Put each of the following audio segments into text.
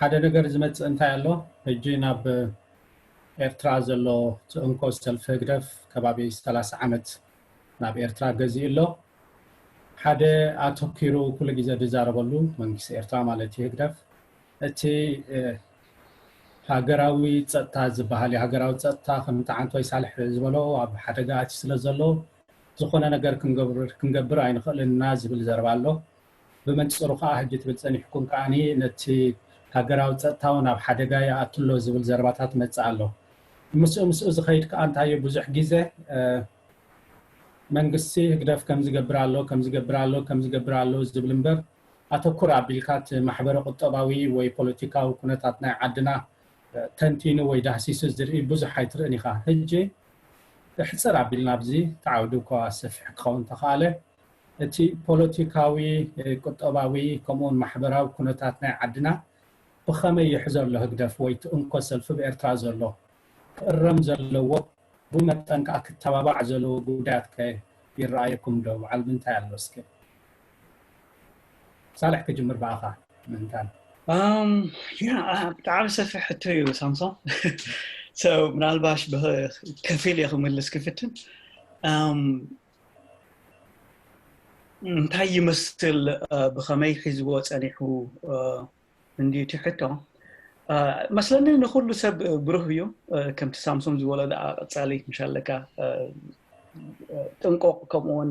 ሓደ ነገር ዝመጽእ እንታይ ኣሎ? ሕጂ ናብ ኤርትራ ዘሎ ትእንኮ ሰልፊ ህግደፍ ከባቢ ሰላሳ ዓመት ናብ ኤርትራ ገዚኡ ኣሎ። ሓደ ኣተኪሩ ኩሉ ግዜ ዝዛረበሉ፣ መንግስቲ ኤርትራ ማለት እዩ፣ ህግደፍ፣ እቲ ሃገራዊ ጸጥታ ዝበሃል እዩ። ሃገራዊ ጸጥታ ከምቲ ዓንቶይ ሳልሕ ዝበሎ ኣብ ሓደጋ ኣትዩ ስለ ዘሎ ዝኾነ ነገር ክንገብር ኣይንኽእልን ኢና ዝብል ዘረባ ኣሎ። ብመንጽሩ ከዓ ሕጂ ትብል ጸኒሕኩም ከዓኒ ነቲ ሃገራዊ ጸጥታ እውን ኣብ ሓደጋ ይኣቱ ኣሎ ዝብል ዘረባታት መጽእ ኣሎ። ምስኡ ምስኡ ዝኸይድ ከዓ እንታዩ ብዙሕ ግዜ መንግስቲ ህግደፍ ከምዝገብር ኣሎ ከምዝገብር ኣሎ ከምዝገብር ኣሎ ዝብል እምበር ኣተኩር ኣቢልካ እቲ ማሕበረ ቁጠባዊ ወይ ፖለቲካዊ ኩነታት ናይ ዓድና ተንቲኑ ወይ ዳህሲሱ ዝርኢ ብዙሕ ኣይትርእን ኢኻ። ሕጂ ሕፅር ኣቢልና ኣብዚ ተዓውዲ እኳ ሰፊሕ ክኸውን ተኻለ እቲ ፖለቲካዊ ቁጠባዊ ከምኡውን ማሕበራዊ ኩነታት ናይ ዓድና ብኸመይ ይሕዞ ኣሎ ህግደፍ ወይ እቲ እንኮ ሰልፊ ብኤርትራ ዘሎ ክእረም ዘለዎ ብመጠን ከዓ ክተባባዕ ዘለዎ ጉዳያት ከ ይረኣየኩም ዶ? በዓል ምንታይ ኣሎ እስከ? ሳልሕ ክጅምር ብኣኻ ምንታን። ያ ብጣዕሚ ሰፊሕ ሕቶ እዩ ሳምሶን። ምናልባሽ ከፊል እየ ክምልስ ክፍትን። እንታይ ይመስል ብኸመይ ሒዝዎ ጸኒሑ እንድዩ እቲ ሕቶ። መስለኒ ንኹሉ ሰብ ብሩህ እዩ። ከምቲ ሳምሶን ዝበሎ ደኣ ቀጻሊ ምሻለካ ጥንቆቕ ከምኡውን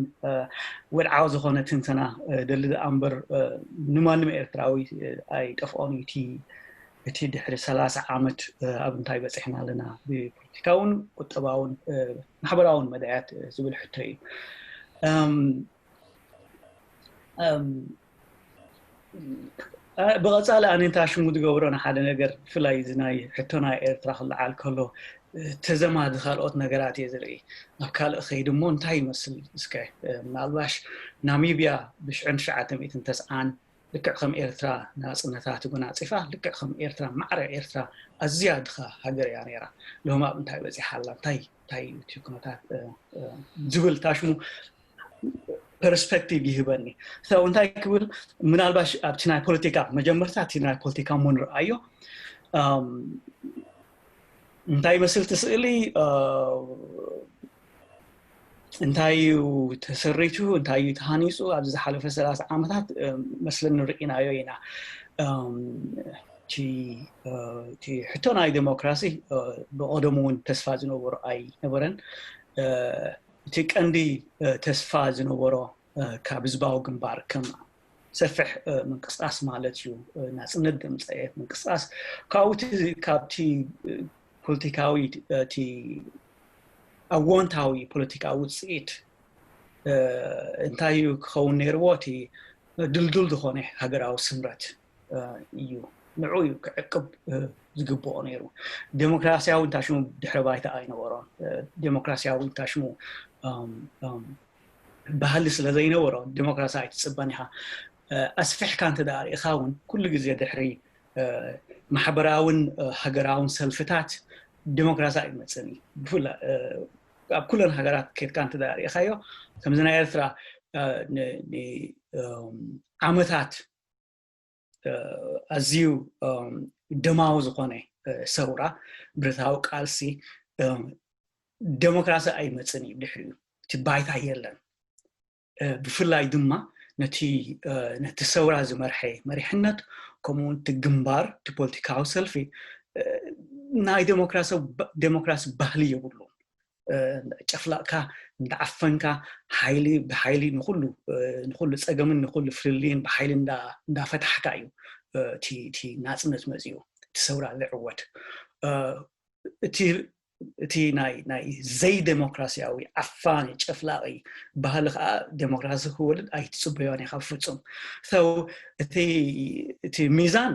ወድዓዊ ዝኾነ ትንተና ደሊ ደኣ እምበር ንማንም ኤርትራዊ ኣይጠፍኦን እዩ። እቲ ድሕሪ ሰላሳ ዓመት ኣብ እንታይ በፂሕና ኣለና ብፖለቲካውን ቁጠባውን ማሕበራውን መዳያት ዝብል ሕቶ እዩ። ብቐፃሊ ኣነ እንታይ ሽሙ ዝገብሮ ንሓደ ነገር ብፍላይ እዚ ናይ ሕቶ ናይ ኤርትራ ክለዓል ከሎ ተዘማዲ ካልኦት ነገራት እየ ዝርኢ። ኣብ ካልእ ከይዲ እሞ እንታይ ይመስል እስከ ምናልባሽ ናሚብያ ብሽዕን ትሽዓተ ሚእትን ተስዓን ልክዕ ከም ኤርትራ ናፅነታ ተጎናፂፋ ልክዕ ከም ኤርትራ ማዕረ ኤርትራ ኣዝያ ድኻ ሃገር እያ ነይራ። ሎም ኣብ እንታይ በፂሓ ኣላ እንታይ እንታይ እዩ እቲ ኩነታት ዝብል ታሽሙ ፐርስፔክቲቭ ይህበኒ። ሰው እንታይ ክብል ምናልባሽ ኣብቲ ናይ ፖለቲካ መጀመርታ እቲ ናይ ፖለቲካ እሞ ንርኣዮ እንታይ ይመስል እቲ ስእሊ እንታይ እዩ ተሰሪቱ እንታይ እዩ ተሃኒፁ ኣብዚ ዝሓለፈ ሰላሳ ዓመታት መስለኒ ንርኢናዮ ኢና። እቲ ሕቶ ናይ ዴሞክራሲ ብቐደሙ እውን ተስፋ ዝነበሮ ኣይነበረን። እቲ ቀንዲ ተስፋ ዝነበሮ ካብ ህዝባዊ ግንባር ከም ሰፍሕ ምንቅስቃስ ማለት እዩ። ናፅነት ዘምፀኤት ምንቅስቃስ ካብቲ ፖለቲካዊ እቲ ኣወንታዊ ፖለቲካዊ ውፅኢት እንታይ እዩ ክኸውን ነይርዎ? እቲ ድልዱል ዝኾነ ሃገራዊ ስምረት እዩ። ንዑ እዩ ክዕቅብ ዝግብኦ ነይሩ። ዴሞክራሲያዊ እንታይ ሽሙ ድሕረ ባይታ ኣይነበሮን። ዴሞክራሲያዊ እንታይ ሽሙ ባህሊ ስለ ዘይነበሮ ዴሞክራሲ ኣይትፅበን ኢኻ። ኣስፊሕካ እንተ ደኣ ርኢኻ እውን ኩሉ ግዜ ድሕሪ ማሕበራውን ሃገራውን ሰልፍታት ዴሞክራሲ ኣይመፅን እዩ። ብፍላይ ኣብ ኩለን ሃገራት ኬድካ እንተ ደኣ ርኢኻዮ ከምዚ ናይ ኤርትራ ዓመታት ኣዝዩ ደማዊ ዝኾነ ሰውራ ብረታዊ ቃልሲ ዴሞክራሲ ኣይመፅን እዩ ድሕሪኡ እቲ ባይታ የለን። ብፍላይ ድማ ነቲ ነቲ ሰውራ ዝመርሐ መሪሕነት ከምኡውን እቲ ግንባር እቲ ፖለቲካዊ ሰልፊ ናይ ዴሞክራሲ ባህሊ የብሉ። ጨፍላቕካ እንዳዓፈንካ ሓይሊ ብሓይሊ ንኩሉ ንኩሉ ፀገምን ንኩሉ ፍልልይን ብሓይሊ እንዳፈታሕካ እዩ እቲ ናፅነት መፅኡ እቲ ሰውራ ዝዕወት። እቲ እቲ ናይ ናይ ዘይዴሞክራሲያዊ ዓፋኒ ጨፍላቂ ባህሊ ከዓ ዴሞክራሲ ክወልድ ኣይትፅበዮን ኢኻ ብፍፁም። እቲ ሚዛን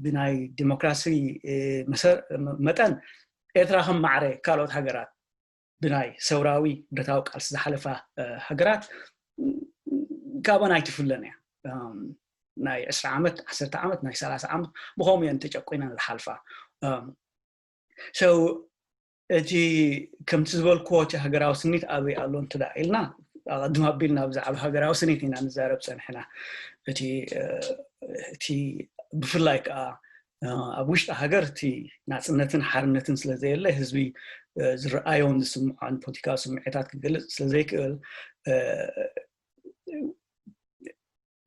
ብናይ ዴሞክራሲ መጠን ኤርትራ ከም ማዕረ ካልኦት ሃገራት ብናይ ሰውራዊ ብረታዊ ቃልሲ ዝሓለፋ ሃገራት ካብን ኣይትፍለን እያ። ናይ ዕስራ ዓመት ዓሰርተ ዓመት ናይ ሰላሳ ዓመት ብኸምኡ እየን ተጨቁነን ዝሓልፋ። ሰው እቲ ከምቲ ዝበልክዎ እቲ ሃገራዊ ስኒት ኣበይ ኣሎ እንተ ኢልና ኣቐድም ኣቢልና ብዛዕባ ሃገራዊ ስኒት ኢና ንዛረብ ፀንሕና። እቲ እቲ ብፍላይ ከዓ ኣብ ውሽጢ ሃገር እቲ ናፅነትን ሓርነትን ስለዘየለ ህዝቢ ዝረኣዮን ዝስምዖን ፖለቲካዊ ስምዒታት ክገልፅ ስለዘይክእል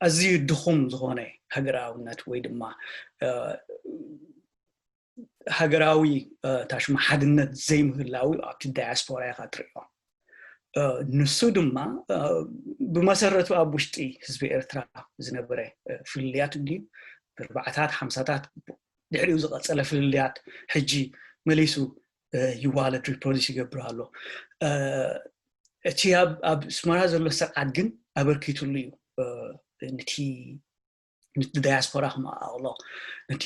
ኣዝዩ ድኹም ዝኾነ ሃገራውነት ወይ ድማ ሃገራዊ ታሽሙ ሓድነት ዘይምህላው ኣብቲ ዳያስፖራ ኢኻ ትሪኦ። ንሱ ድማ ብመሰረቱ ኣብ ውሽጢ ህዝቢ ኤርትራ ዝነበረ ፍልልያት እንድዩ። ብርባዕታት ሓምሳታት ድሕሪኡ ዝቐጸለ ፍልልያት ሕጂ መሊሱ ይዋለድ፣ ሪፕሮዲስ ይገብር ኣሎ። እቲ ኣብ ኣስመራ ዘሎ ስርዓት ግን ኣበርኪትሉ እዩ። ነቲ ዳያስፖራ ክመኣቕሎ፣ ነቲ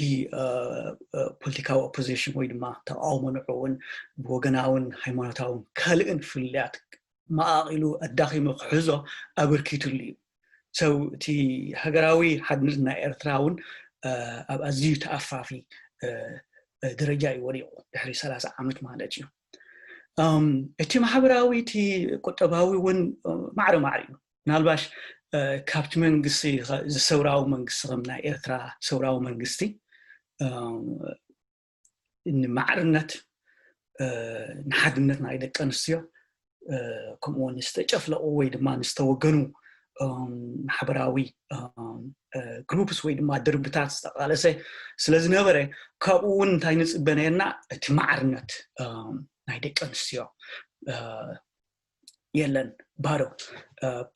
ፖለቲካዊ ኦፖዚሽን ወይ ድማ ተቃውሞ ንዑ እውን ብወገናውን ሃይማኖታውን ካልእን ፍልልያት መኣቒሉ ኣዳኺሙ ክሕዞ ኣበርኪትሉ እዩ። ሰው እቲ ሃገራዊ ሓድነት ናይ ኤርትራ እውን ኣብ ኣዝዩ ተኣፋፊ ደረጃ እዩ ወዲቑ፣ ድሕሪ ሰላሳ ዓመት ማለት እዩ። እቲ ማሕበራዊ እቲ ቁጠባዊ እውን ማዕረ ማዕረ እዩ። ምናልባሽ ካብቲ መንግስቲ ዝሰውራዊ መንግስቲ ከም ናይ ኤርትራ ሰውራዊ መንግስቲ ንማዕርነት ንሓድነት ናይ ደቂ ኣንስትዮ ከምኡውን ዝተጨፍለቑ ወይ ድማ ንዝተወገኑ ማሕበራዊ ግሩፕስ ወይ ድማ ድርብታት ዝተቃለሰ ስለዝነበረ ካብኡ እውን እንታይ ንፅበ ነርና? እቲ ማዕርነት ናይ ደቂ ኣንስትዮ የለን፣ ባዶ።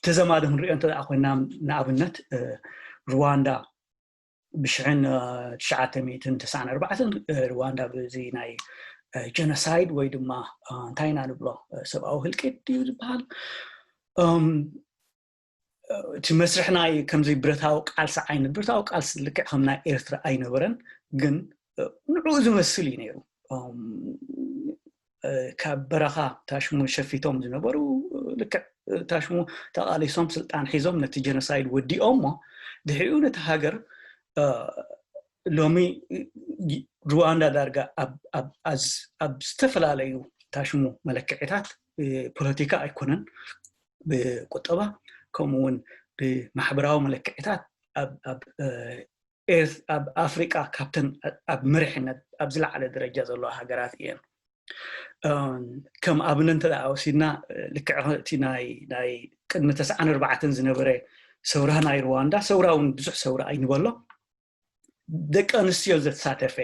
ተዘማዶ ክንሪኦ እንተ ኮይና ንኣብነት ሩዋንዳ ብሽሕን ትሽዓተ ሚእትን ተስዓን ኣርባዕተን ሩዋንዳ ብዚ ናይ ጀኖሳይድ ወይ ድማ እንታይ ኢና ንብሎ ሰብኣዊ ህልቂት ድዩ ዝበሃል እቲ መስርሕ ናይ ከምዚ ብረታዊ ቃልሲ ዓይነት ብረታዊ ቃልሲ ልክዕ ከም ናይ ኤርትራ ኣይነበረን፣ ግን ንዕኡ ዝመስል እዩ ነይሩ። ካብ በረኻ ታሽሙ ሸፊቶም ዝነበሩ ልክዕ ታሽሙ ተቓሊሶም ስልጣን ሒዞም ነቲ ጀኖሳይድ ወዲኦም እሞ ድሕሪኡ ነቲ ሃገር ሎሚ ሩዋንዳ ዳርጋ ኣብ ዝተፈላለዩ ታሽሙ መለክዒታት ፖለቲካ ኣይኮነን ብቁጠባ ከምኡ እውን ብማሕበራዊ መለክዕታት ኣብ ኣፍሪቃ ካብተን ኣብ መሪሕነት ኣብ ዝለዓለ ደረጃ ዘለዋ ሃገራት እየን። ከም ኣብነ እንተ ወሲድና ልክዕ እቲ ናይ ቅድሚ ተስዓን ኣርባዕተን ዝነበረ ሰውራ ናይ ሩዋንዳ ሰውራ እውን ብዙሕ ሰውራ ኣይንበሎ ደቂ ኣንስትዮ ዘተሳተፈ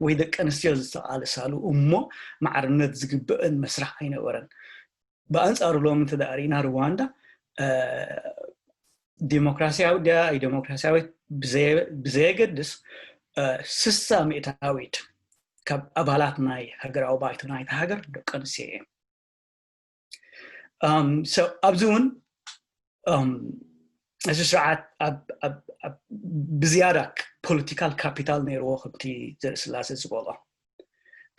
ወይ ደቂ ኣንስትዮ ዝተቃለሳሉ እሞ ማዕርነት ዝግበአን መስርሕ ኣይነበረን። ብኣንፃሩ ሎሚ እንተ ርኢና ሩዋንዳ ዲሞክራሲያዊ ድያ ኣይዲሞክራሲያዊት ብዘየገድስ ስሳ ሚእታዊት ካብ ኣባላት ናይ ሃገራዊ ባይቶ ናይቲ ሃገር ደቂ ኣንስትዮ እየን። ኣብዚ እውን እዚ ስርዓት ብዝያዳ ፖለቲካል ካፒታል ነይርዎ ከምቲ ዘርእስላሴ ዝበሎ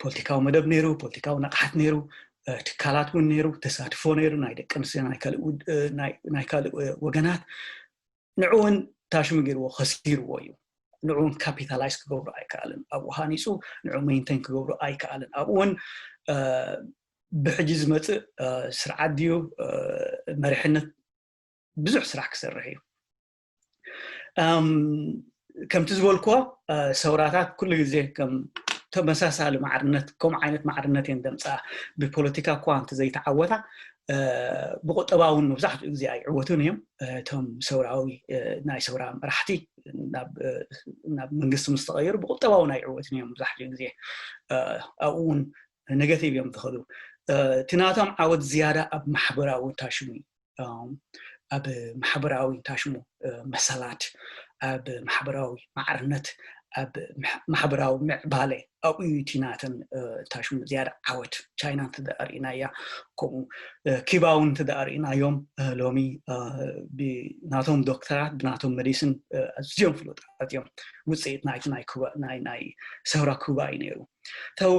ፖለቲካዊ መደብ ነይሩ፣ ፖለቲካዊ ነቕሓት ነይሩ፣ ትካላት እውን ነይሩ፣ ተሳትፎ ነይሩ ናይ ደቂ ኣንስትዮ ናይ ካልእ ወገናት ንዕኡ እውን ታሽሙ ገይርዎ ከሲርዎ እዩ። ንዕኡ እውን ካፒታላይዝ ክገብሮ ኣይከኣልን። ኣብኡ ሃኒፁ ንዕኡ ሜንቴን ክገብሮ ኣይከኣልን። ኣብኡ እውን ብሕጂ ዝመፅእ ስርዓት ድዩ መሪሕነት ብዙሕ ስራሕ ክሰርሕ እዩ። ከምቲ ዝበልክዎ ሰውራታት ኩሉ ግዜ ከም ተመሳሳሊ ማዕርነት ከምኡ ዓይነት ማዕርነት እየን ዘምፅኣ። ብፖለቲካ እኳ እንተዘይተዓወታ ብቁጠባ እውን መብዛሕትኡ ግዜ ኣይዕወቱን እዮም። እቶም ሰውራዊ ናይ ሰውራ መራሕቲ ናብ መንግስቲ ምስ ተቐየሩ ብቁጠባ እውን ኣይዕወቱን እዮም። መብዛሕትኡ ግዜ ኣብኡ እውን ኔጋቲቭ እዮም ዝኸዱ። እቲ ናቶም ዓወት ዝያዳ ኣብ ማሕበራዊ ታሽሙ ኣብ ማሕበራዊ ታሽሙ መሰላት ኣብ ማሕበራዊ ማዕርነት ኣብ ማሕበራዊ ምዕባለ ኣብኡ እዩ እቲ ናተን ታሽሙ ዝያዳ ዓወት። ቻይና እንተ ርኢናያ ከምኡ ኪባ እውን እንተ ርኢናዮም ሎሚ ብናቶም ዶክተራት ብናቶም መዲስን ኣዝዮም ፍሉጣት እዮም። ውፅኢት ናይቲ ናይ ሰውራ ኩባ እዩ ነይሩ። ተው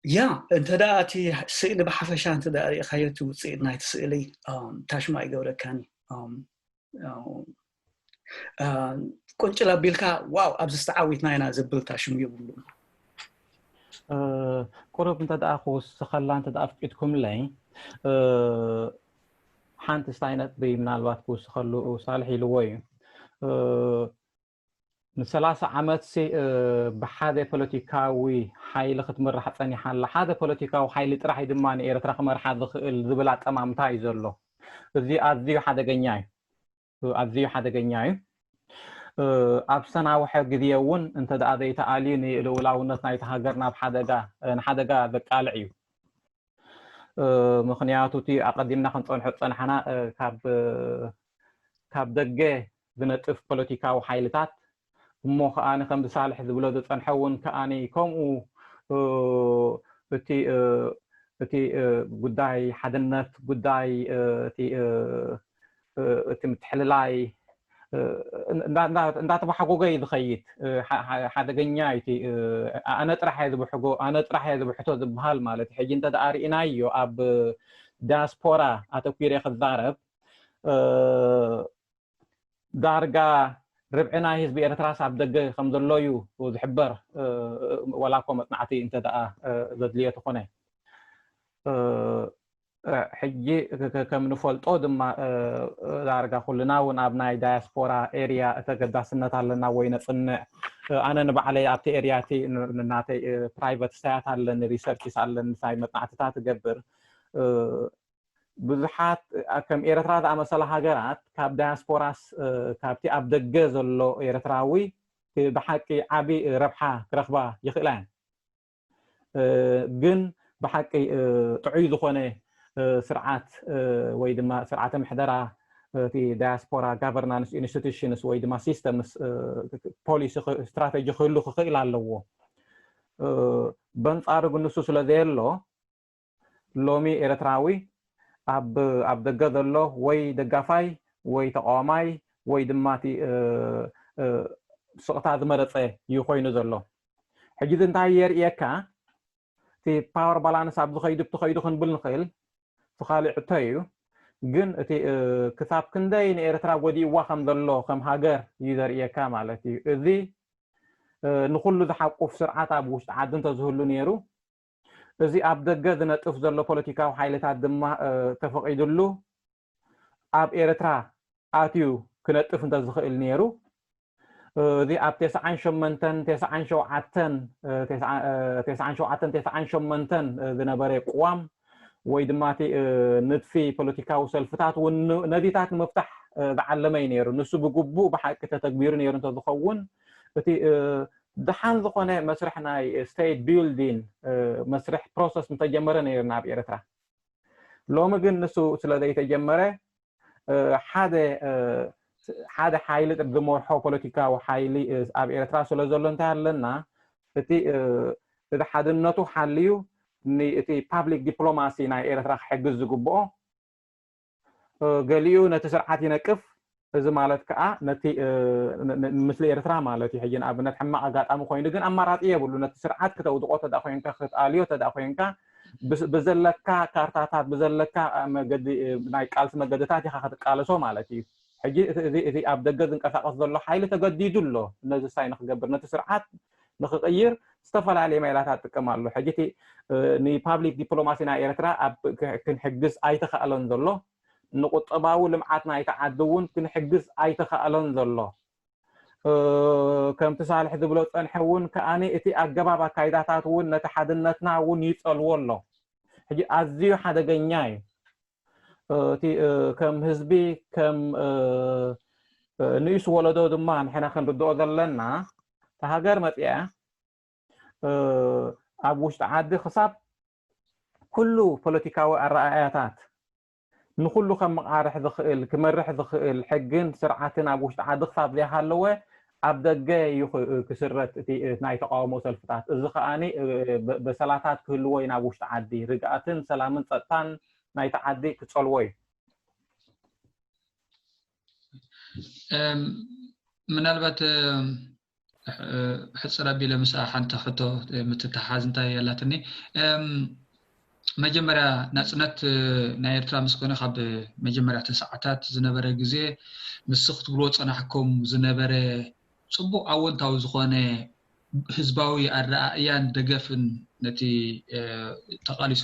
ያ እንተ እቲ ስእሊ ብሓፈሻ እንተ ርኢኻዮ እቲ ውፅኢት ናይቲ ስእሊ ታሽማ ኣይገብረካን። ቁንጭል ኣቢልካ ዋው ኣብዚ ዝተዓዊትና ኢና ዘብል ታሽሙ የብሉን። ቁሩብ እንተ ደኣ ክውስኸላ እንተ ደኣ ኣፍቂድኩምለይ ሓንቲ ስታይ ነጥቢ ምናልባት ክውስኸሉ ሳልሕ ኢልዎ እዩ። ንሰላሳ ዓመት ሲ ብሓደ ፖለቲካዊ ሓይሊ ክትምራሕ ፀኒሓ ኣላ። ሓደ ፖለቲካዊ ሓይሊ ጥራሕ እዩ ድማ ንኤርትራ ክመርሓ ዝኽእል ዝብል ኣጠማምታ እዩ ዘሎ። እዚ ኣዝዩ ሓደገኛ እዩ። ኣዝዩ ሓደገኛ እዩ። ኣብ ሰናውሐ ግዜ እውን እንተ ደኣ ዘይተኣልዩ ንልኡላውነት ናይቲ ሃገር ናብ ሓደጋ ንሓደጋ ዘቃልዕ እዩ። ምኽንያቱ እቲ ኣቐዲምና ክንጸንሖ ዝጸናሕና ካብ ካብ ደገ ዝነጥፍ ፖለቲካዊ ሓይልታት እሞ ከኣ ከም ሳልሕ ዝብሎ ዝጸንሐ እውን ከኣ ከምኡ እቲ እቲ ጉዳይ ሓድነት ጉዳይ እቲ እቲ ምትሕልላይ እንዳተባሓጎገ እዩ ዝኸይድ። ሓደገኛ እዩ። ኣነ ጥራሕ እየ ዝብሕጎ፣ ኣነ ጥራሕ እየ ዝብሕቶ ዝበሃል ማለት እዩ። ሕጂ እንተ ደኣ ርኢናዮ ኣብ ዳያስፖራ ኣተኲረ ክዛረብ ዳርጋ ርብዒ ናይ ህዝቢ ኤርትራስ ኣብ ደገ ከም ዘሎ እዩ ዝሕበር። ወላ እኮ መጽናዕቲ እንተ ደኣ ዘድልዮ ተኾነ ሕጂ ከም ንፈልጦ ድማ ዳርጋ ኩልና እውን ኣብ ናይ ዳያስፖራ ኤርያ ተገዳስነት ኣለና ወይ ነጽንዕ። ኣነ ንባዕለይ ኣብቲ ኤርያ እቲ ናተይ ፕራይቨት ስታያት ኣለኒ፣ ሪሰርችስ ኣለኒ፣ ሳይ መጽናዕትታት እገብር። ብዙሓት ከም ኤርትራ ዝኣመሰላ ሃገራት ካብ ዳያስፖራስ ካብቲ ኣብ ደገ ዘሎ ኤርትራዊ ብሓቂ ዓቢ ረብሓ ክረኽባ ይኽእላ እየን። ግን ብሓቂ ጥዑይ ዝኾነ ስርዓት ወይ ድማ ስርዓተ ምሕደራ እቲ ዳያስፖራ ጋቨርናንስ ኢንስቲቱሽንስ ወይ ድማ ሲስተምስ ፖሊሲ ስትራተጂ ክህሉ ክኽእል ኣለዎ። በንጻሩ ግን ንሱ ስለ ዘየሎ ሎሚ ኤርትራዊ ኣብ ኣብ ደገ ዘሎ ወይ ደጋፋይ ወይ ተቃዋማይ ወይ ድማ እቲ ስቕታ ዝመረጸ እዩ ኮይኑ ዘሎ። ሕጂ እዚ እንታይ የርእየካ? እቲ ፓወር ባላንስ ኣብ ዝኸይዱ ብትኸይዱ ክንብል ንኽእል፣ እቲ ካልእ ሕቶ እዩ። ግን እቲ ክሳብ ክንደይ ንኤርትራ ጎዲእዋ ከም ዘሎ ከም ሃገር እዩ ዘርእየካ ማለት እዩ። እዚ ንኹሉ ዝሓቁፍ ስርዓት ኣብ ውሽጢ ዓዲ እንተዝህሉ ነይሩ እዚ ኣብ ደገ ዝነጥፍ ዘሎ ፖለቲካዊ ሓይልታት ድማ ተፈቒድሉ ኣብ ኤርትራ ኣትዩ ክነጥፍ እንተዝኽእል ነይሩ እዚ ኣብ ተስዓን ሸሞንተን ተስዓን ሸውዓተን ተስዓን ሸውዓተን ተስዓን ሸሞንተን ዝነበረ ቅዋም ወይ ድማ እቲ ንድፊ ፖለቲካዊ ሰልፍታት እውን ነዚታት ንምፍታሕ ዝዓለመ እዩ ነይሩ። ንሱ ብግቡእ ብሓቂ ተተግቢሩ ነይሩ እንተዝኸውን እቲ ደሓን ዝኾነ መስርሕ ናይ ስቴት ቢልዲን መስርሕ ፕሮሰስ ምተጀመረ ነይርና ኣብ ኤርትራ። ሎሚ ግን ንሱ ስለ ዘይተጀመረ ሓደ ሓደ ሓይሊ ዝመርሖ ፖለቲካዊ ሓይሊ ኣብ ኤርትራ ስለ ዘሎ እንታይ ኣለና እቲ እቲ ሓድነቱ ሓልዩ እቲ ፓብሊክ ዲፕሎማሲ ናይ ኤርትራ ክሕግዝ ዝግብኦ ገሊኡ ነቲ ስርዓት ይነቅፍ። እዚ ማለት ከዓ ነቲ ምስ ኤርትራ ማለት እዩ። ሕጂ ንኣብነት ሕማቕ ኣጋጣሚ ኮይኑ ግን ኣማራፂ የብሉ። ነቲ ስርዓት ክተውድቆ ተዳ ኮይንካ ክትኣልዮ ተዳ ኮይንካ ብዘለካ ካርታታት ብዘለካ መገዲ ናይ ቃልሲ መገድታት ኢኻ ክትቃለሶ ማለት እዩ። ሕጂ እዚ ኣብ ደገ ዝንቀሳቀስ ዘሎ ሓይሊ ተገዲዱ ኣሎ ነዚ ሳይ ንክገብር ነቲ ስርዓት ንክቕይር ዝተፈላለየ ሜላታት ጥቀም ኣሎ። ሕጂ እቲ ንፓብሊክ ዲፕሎማሲ ናይ ኤርትራ ኣብ ክንሕግዝ ኣይተኻእለን ዘሎ ንቁጠባዊ ልምዓት ናይቲ ዓዲ እውን ክንሕግዝ ኣይተኻእለን ዘሎ። ከምቲ ሳልሕ ዝብሎ ዝጸንሐ እውን ከኣ እቲ ኣገባብ ኣካይዳታት እውን ነቲ ሓድነትና እውን ይጸልዎ ኣሎ። ሕጂ ኣዝዩ ሓደገኛ እዩ። እቲ ከም ህዝቢ ከም ንእስ ወለዶ ድማ ንሕና ክንርድኦ ዘለና እታ ሃገር መጽያ ኣብ ውሽጢ ዓዲ ክሳብ ኩሉ ፖለቲካዊ ኣረኣእያታት ንኩሉ ከመቓርሕ ዝኽእል ክመርሕ ዝኽእል ሕግን ስርዓትን ኣብ ውሽጢ ዓዲ ክሳብ ዘይሃለወ ኣብ ደገ እዩ ክስረት እቲ ናይ ተቃውሞ ሰልፍታት። እዚ ከኣ በሰላታት ክህልዎ እዩ ናብ ውሽጢ ዓዲ ርግኣትን ሰላምን ጸጥታን ናይቲ ዓዲ ክጸልዎ እዩ። ምናልባት ሕፅር ኣቢለ ምስኣ ሓንቲ ሕቶ ምትትሓዝ እንታይ ያላትኒ። መጀመርያ ናፅነት ናይ ኤርትራ ምስ ኮነ ካብ መጀመርያ ተሰዓታት ዝነበረ ግዜ ምስ ክትብልዎ ፀናሕኩም ዝነበረ ፅቡቅ ኣወንታዊ ዝኾነ ህዝባዊ ኣረኣእያን ደገፍን ነቲ ተቃሊሱ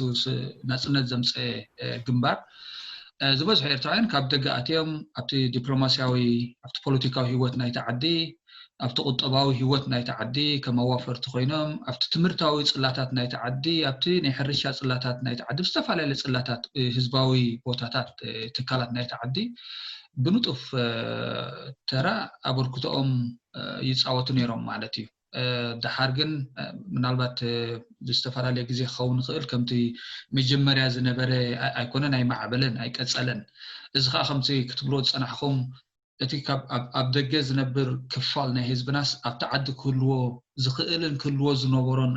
ናፅነት ዘምፀ ግንባር ዝበዝሑ ኤርትራውያን ካብ ደገ ኣትዮም ኣብቲ ዲፕሎማስያዊ ኣብቲ ፖለቲካዊ ህይወት ናይቲ ዓዲ ኣብቲ ቁጠባዊ ህይወት ናይቲ ዓዲ ከም ኣዋፈርቲ ኮይኖም፣ ኣብቲ ትምህርታዊ ጽላታት ናይቲ ዓዲ፣ ኣብቲ ናይ ሕርሻ ጽላታት ናይቲ ዓዲ፣ ብዝተፈላለየ ጽላታት፣ እ፣ ህዝባዊ ቦታታት፣ እ፣ ትካላት ናይቲ ዓዲ ብንጡፍ፣ እ፣ ተራ ኣበርክቶኦም፣ እ፣ ይጻወቱ ነይሮም ማለት እዩ። እ፣ ደሓር ግን፣ እ፣ ምናልባት፣ እ፣ ብዝተፈላለየ ግዜ ክኸውን ይኽእል፣ ከምቲ መጀመርያ ዝነበረ ኣይ-፣ ኣይኮነን፣ ኣይማዕበለን፣ ኣይቀጸለን። እዚ ኸኣ ከምቲ ክትብልዎ ዝጸናሕኹም፣ እቲ ካብ ኣብ፣ ኣብ ደገ ዝነብር ክፋል ናይ ህዝብናስ ኣብቲ ዓዲ ክህልዎ ዝኽእልን ክህልዎ ዝነበሮን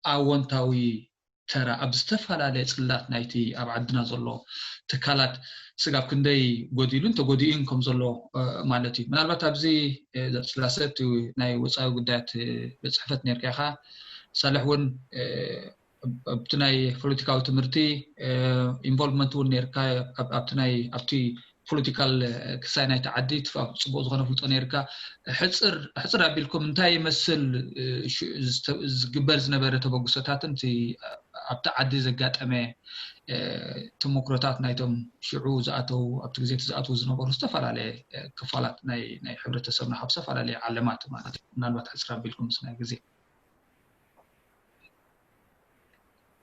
ኣወንታዊ ተራ ኣብ ዝተፈላለየ ጽላት ናይቲ ኣብ ዓድና ዘሎ ትካላት ስጋብ ክንደይ ጎዲሉን ተጎዲኡን ከም ዘሎ፣ እ፣ ማለት እዩ። ምናልባት ኣብዚ፣ እ፣ ዘጽላሰ እቲ ናይ ወጻኢ ጉዳያት፣ እ፣ ቤት ጽሕፈት ነርካ ኢኻ። ሳልሕ እውን፣ እ፣ ኣብ-፣ ኣብቲ ናይ ፖለቲካዊ ትምህርቲ፣ እ፣ ኢንቮልቭመንት እውን ነርካ። ኣብ-፣ ኣብቲ ናይ፣ ኣብቲ ፖለቲካል፣ እ፣ ክሳይ ናይቲ ዓዲ ትፋ-፣ ጽቡቕ ዝኾነ ፍልጦ ነርካ። ሕጽር፣ ሕጽር ኣቢልኩም እንታይ ይመስል፣ እ፣ ሽ-፣ ዝተ-፣ ዝግበር ዝነበረ ተበግሶታትን እቲ ኣብቲ ዓዲ ዘጋጠመ፣ እ፣ ተሞክሮታት ናይቶም ሽዑ ዝኣተዉ፣ ኣብቲ ግዜ እቲ ዝኣተዉ ዝነበሩ ዝተፈላለየ፣ እ፣ ክፋላት ናይ፣ ናይ ሕብረተሰብና ካብ ዝተፈላለየ ዓለማት ማለት እዩ። ምናልባት ሕጽር ኣቢልኩም ምስ ናይ ግዜ።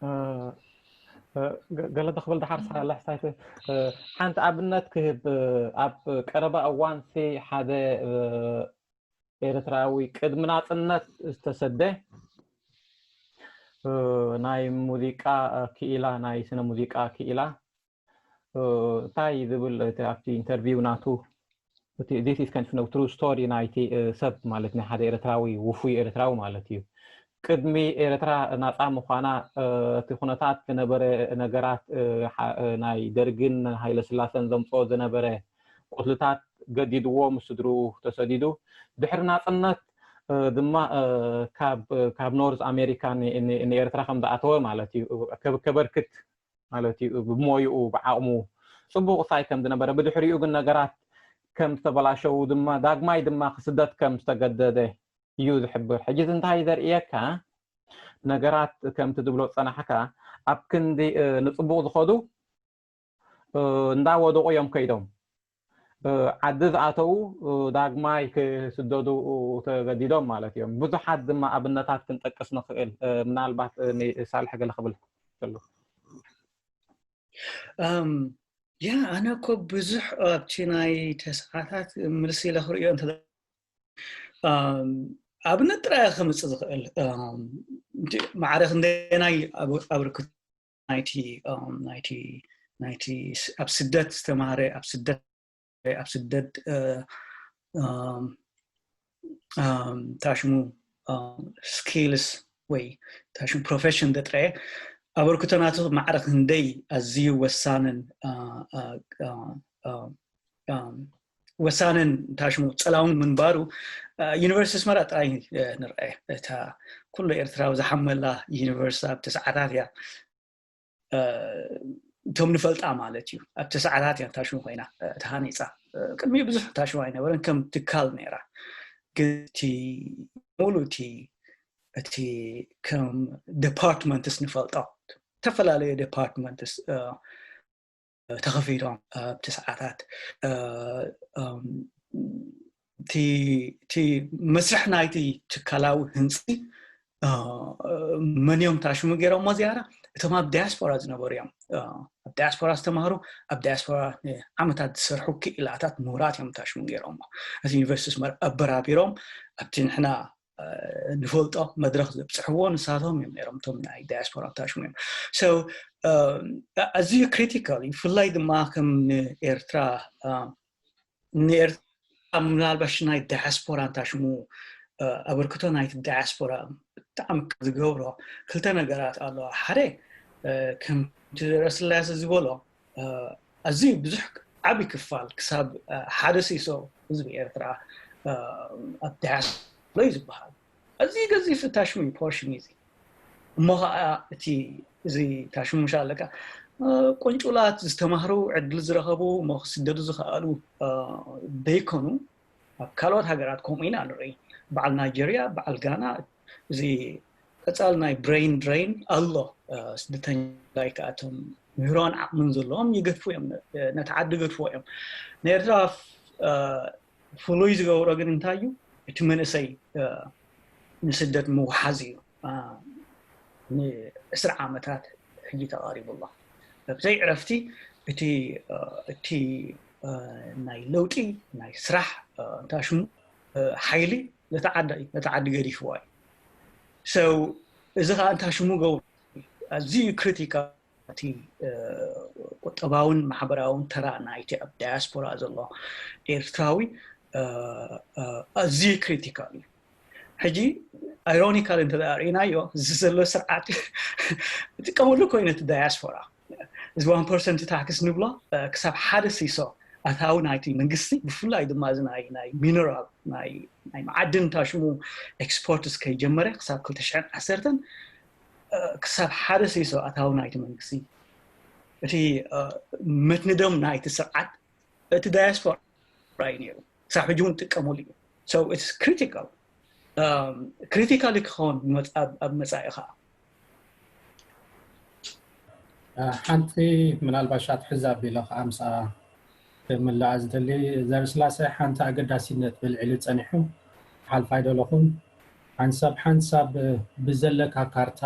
እ፣ እ፣ ገ-፣ ገለ ተኽብል ደሓር ሳልሕ ሳይት፣ እ፣ ሓንቲ ኣብነት ክህብ፣ እ፣ ኣብ ቀረባ እዋንሲ ሓደ፣ እ፣ ኤርትራዊ ቅድሚ ናጽነት ዝተሰደ፣ እ፣ ናይ ሙዚቃ፣ እ፣ ክኢላ፣ ናይ ስነ ሙዚቃ ክኢላ፣ እ፣ እንታይ ዝብል እቲ ኣብቲ ኢንተርቪው ናቱ፣ እቲ this is kind of true story ናይቲ፣ እ፣ ሰብ ማለት ናይ ሓደ ኤርትራዊ፣ ውፉይ ኤርትራዊ ማለት እዩ። ቅድሚ ኤርትራ ናጻ ምዃና፣ እ፣ እቲ ኩነታት ዝነበረ ነገራት፣ እ፣ ሓ-፣ እ፣ ናይ ደርግን ሃይለ ስላሰን ዘምጽኦ ዝነበረ ቁስልታት ገዲድዎ ምስ ስድርኡ ተሰዲዱ። ድሕሪ ናጽነት፣ እ፣ ድማ፣ እ፣ ካብ፣ ካብ ኖርዝ ኣሜሪካ ን-፣ ን-፣ ንኤርትራ ከም ዝኣተወ ማለት እዩ። ከብ-፣ ከበርክት ማለት እዩ። ብሞይኡ፣ ብዓቕሙ ጽቡቕ ሳይ ከም ዝነበረ፣ ብድሕሪኡ ግን ነገራት ከም ዝተበላሸዉ ድማ፣ ዳግማይ ድማ ክስደት ከም ዝተገደደ እዩ ዝሕብር። ሕጂ እዚ እንታይ ዘርእየካ? ነገራት ከምቲ ዝብሎ ዝጸናሕካ፣ ኣብ ክንዲ፣ እ፣ ንጽቡቕ ዝኸዱ፣ እ፣ እንዳወደቑ እዮም ከይዶም። እ፣ ዓዲ ዝኣተዉ፣ እ፣ ዳግማይ ክስደዱ፣ እ፣ ተገዲዶም ማለት እዮም። ብዙሓት ድማ ኣብነታት ክንጠቅስ ንኽእል። እ፣ ምናልባት፣ እ፣ ንሳልሕ ገለ ክብል ከሎ። እም፣ ያ፣ ኣነ እኮ ብዙሕ ኣብቲ ናይ ተስዓታት ምልስ ኢለ ክርእዮ እንተ-፣ እም፣ ኣብነት ጥራይ ከምጽእ ዝኽእል፣ እም፣ ማዕረ ክንደየናይ ኣብ-፣ ኣበርክቶ ናይቲ፣ እም፣ ናይቲ፣ ናይቲ ስ-፣ ኣብ ስደት ዝተማህረ፣ ኣብ ስደት፣ ኣብ ስደት፣ እ፣ እም፣ እም፣ ታሽሙ፣ እም፣ ስኪልስ ወይ ታሽሙ ፕሮፌሽን ዘጥረየ ኣበርክቶ ናቱ ማዕረ ክንደይ ኣዝዩ ወሳንን፣ እ፣ እ፣ እ፣ እ፣ እ፣ ወሳንን ታሽሙ ጸላውን ምንባሩ፣ እ፣ ዩኒቨርሲቲ ኣስመራ ጥራይ፣ እ፣ ንርኣየ። እታ ኩሉ ኤርትራዊ ዝሓመላ ዩኒቨርሲቲ ኣብ ተስዓታት እያ። እ፣ እቶም ንፈልጣ ማለት እዩ። ኣብ ተስዓታት እያ ታሽሙ ኮይና፣ እ፣ ተሃኒጻ። እ፣ ቅድሚኡ ብዙሕ ታሽሙ ኣይነበረን፣ ከም ትካል ነይራ። ግን እቲ ሙሉ እቲ፣ እቲ ከም ዲፓርትመንትስ ንፈልጦ፣ ዝተፈላለዩ ዲፓርትመንትስ፣ እ፣ ተኸፊቶም ኣብ ተስዓታት፣ እ፣ እም፣ እቲ፣ እቲ መስርሕ ናይቲ ትካላዊ ህንጺ፣ እ፣ መን እዮም ታሽሙ ገይሮሞ ዝያዳ? እቶም ኣብ ዲያስፖራ ዝነበሩ እዮም። እ፣ ኣብ ዲያስፖራ ዝተማህሩ፣ ኣብ ዲያስፖራ ንዓመታት ዝሰርሑ ክኢላታት ምሁራት እዮም ታሽሙ ገይሮሞ። ነቲ ዩኒቨርሲቲ ኣስመራ ኣበራቢሮም ኣብቲ ንሕና፣ እ፣ ንፈልጦ መድረኽ ዘብጽሕዎ ንሳቶም እዮም ነይሮም፣ እቶም ናይ ዳያስፖራ ታሽሙ እዮም። So፣ እ፣ ኣዝዩ ክሪቲካል እዩ፣ ብፍላይ ድማ ከም ንኤርትራ፣ እ፣ ንኤርትራ ምናልባሽ ናይ ዳያስፖራ ታሽሙ፣ እ፣ ኣበርክቶ ናይቲ ዳያስፖራ ብጣዕሚ ዝገብሮ ክልተ ነገራት ኣለዋ። ሓደ፣ እ፣ ከምቲ ረስላሴ ዝበሎ፣ እ፣ ኣዝዩ ብዙሕ ዓቢ ክፋል ክሳብ፣ እ፣ ሓደ ሲሶ ህዝቢ ኤርትራ፣ እ፣ ኣብ ዳያስፖራ እዩ ዝበሃል። ኣዝዩ ገዚፍ ታሽሙ እዩ፣ ፖርሽን እዩ እዚ። እሞ ኸኣ እቲ፣ እዚ ታሽሙ ምሽ ኣለካ፣ እ፣ ቁንጩላት ዝተማህሩ፣ ዕድል ዝረኸቡ፣ እሞ ክስደዱ ዝኸኣሉ፣ እ፣ ደይኮኑ፣ ኣብ ካልኦት ሃገራት ከምኡ ኢና ንርኢ። በዓል ናይጀርያ፣ በዓል ጋና፣ እዚ ቀጻል ናይ ብሬን ድሬን ኣሎ። እ፣ ስደተኛ ላይ ከኣቶም ምህሮን ዓቕምን ዘለዎም ይገድፉ እዮም፣ ነ-፣ ነቲ ዓዲ ይገድፍዎ እዮም። ንኤርትራ፣ እ፣ ፍሉይ ዝገብሮ ግን እንታይ እዩ? እቲ መንእሰይ ንስደት ምውሓዝ እዩ። ንዕስራ ዓመታት ሕጂ ተቓሪቡ ኣሎ። ብዘይ ዕረፍቲ እቲ እቲ ናይ ለውጢ ናይ ስራሕ እንታይ ሽሙ ሓይሊ ነታ ዓዲ ነታ ዓዲ ገዲፍዋ እዩ። So እዚ ከዓ እንታይ ሽሙ ገብሩ ኣዝዩ ክሪቲካል እቲ ቁጠባውን ማሕበራውን ተራ ናይቲ ኣብ ዳያስፖራ ዘሎ ኤርትራዊ ኣዝዩ ክሪቲካል እዩ። ሕጂ ኣይሮኒካል እንተ ርኢናዮ እዚ ዘሎ ስርዓት ይጥቀመሉ ኮይኑ እቲ ዳያስፖራ እዚ ዋን ፐርሰንት ታክስ ንብሎ ክሳብ ሓደ ሲሶ ኣታዊ ናይቲ መንግስቲ ብፍላይ ድማ እዚ ናይ ሚነራል ናይ መዓድን ታሽሙ ኤክስፖርት እስከይጀመረ ክሳብ ክልተ ሽሕን ዓሰርተን ክሳብ ሓደ ሲሶ ኣታዊ ናይቲ መንግስቲ እቲ መትንደም ናይቲ ስርዓት እቲ ዳያስፖራ እዩ ነይሩ። ክሳብ ሕጂ እውን ጥቀመሉ እዩ። So it's critical. ክሪቲካሊ ክኸውን ኣብ መፃኢ ከዓ ሓንቲ ምናልባት ሻት ሕዛ ኣቢለ ከዓ ምስኣ ክምልኣ ዝደሊ ዘርስላሰ ሓንቲ ኣገዳሲነት ብልዕሊ ፀኒሑ ሓልፋ ኣይደለኹን። ሓንሳብ ሓንሳብ ብዘለካ ካርታ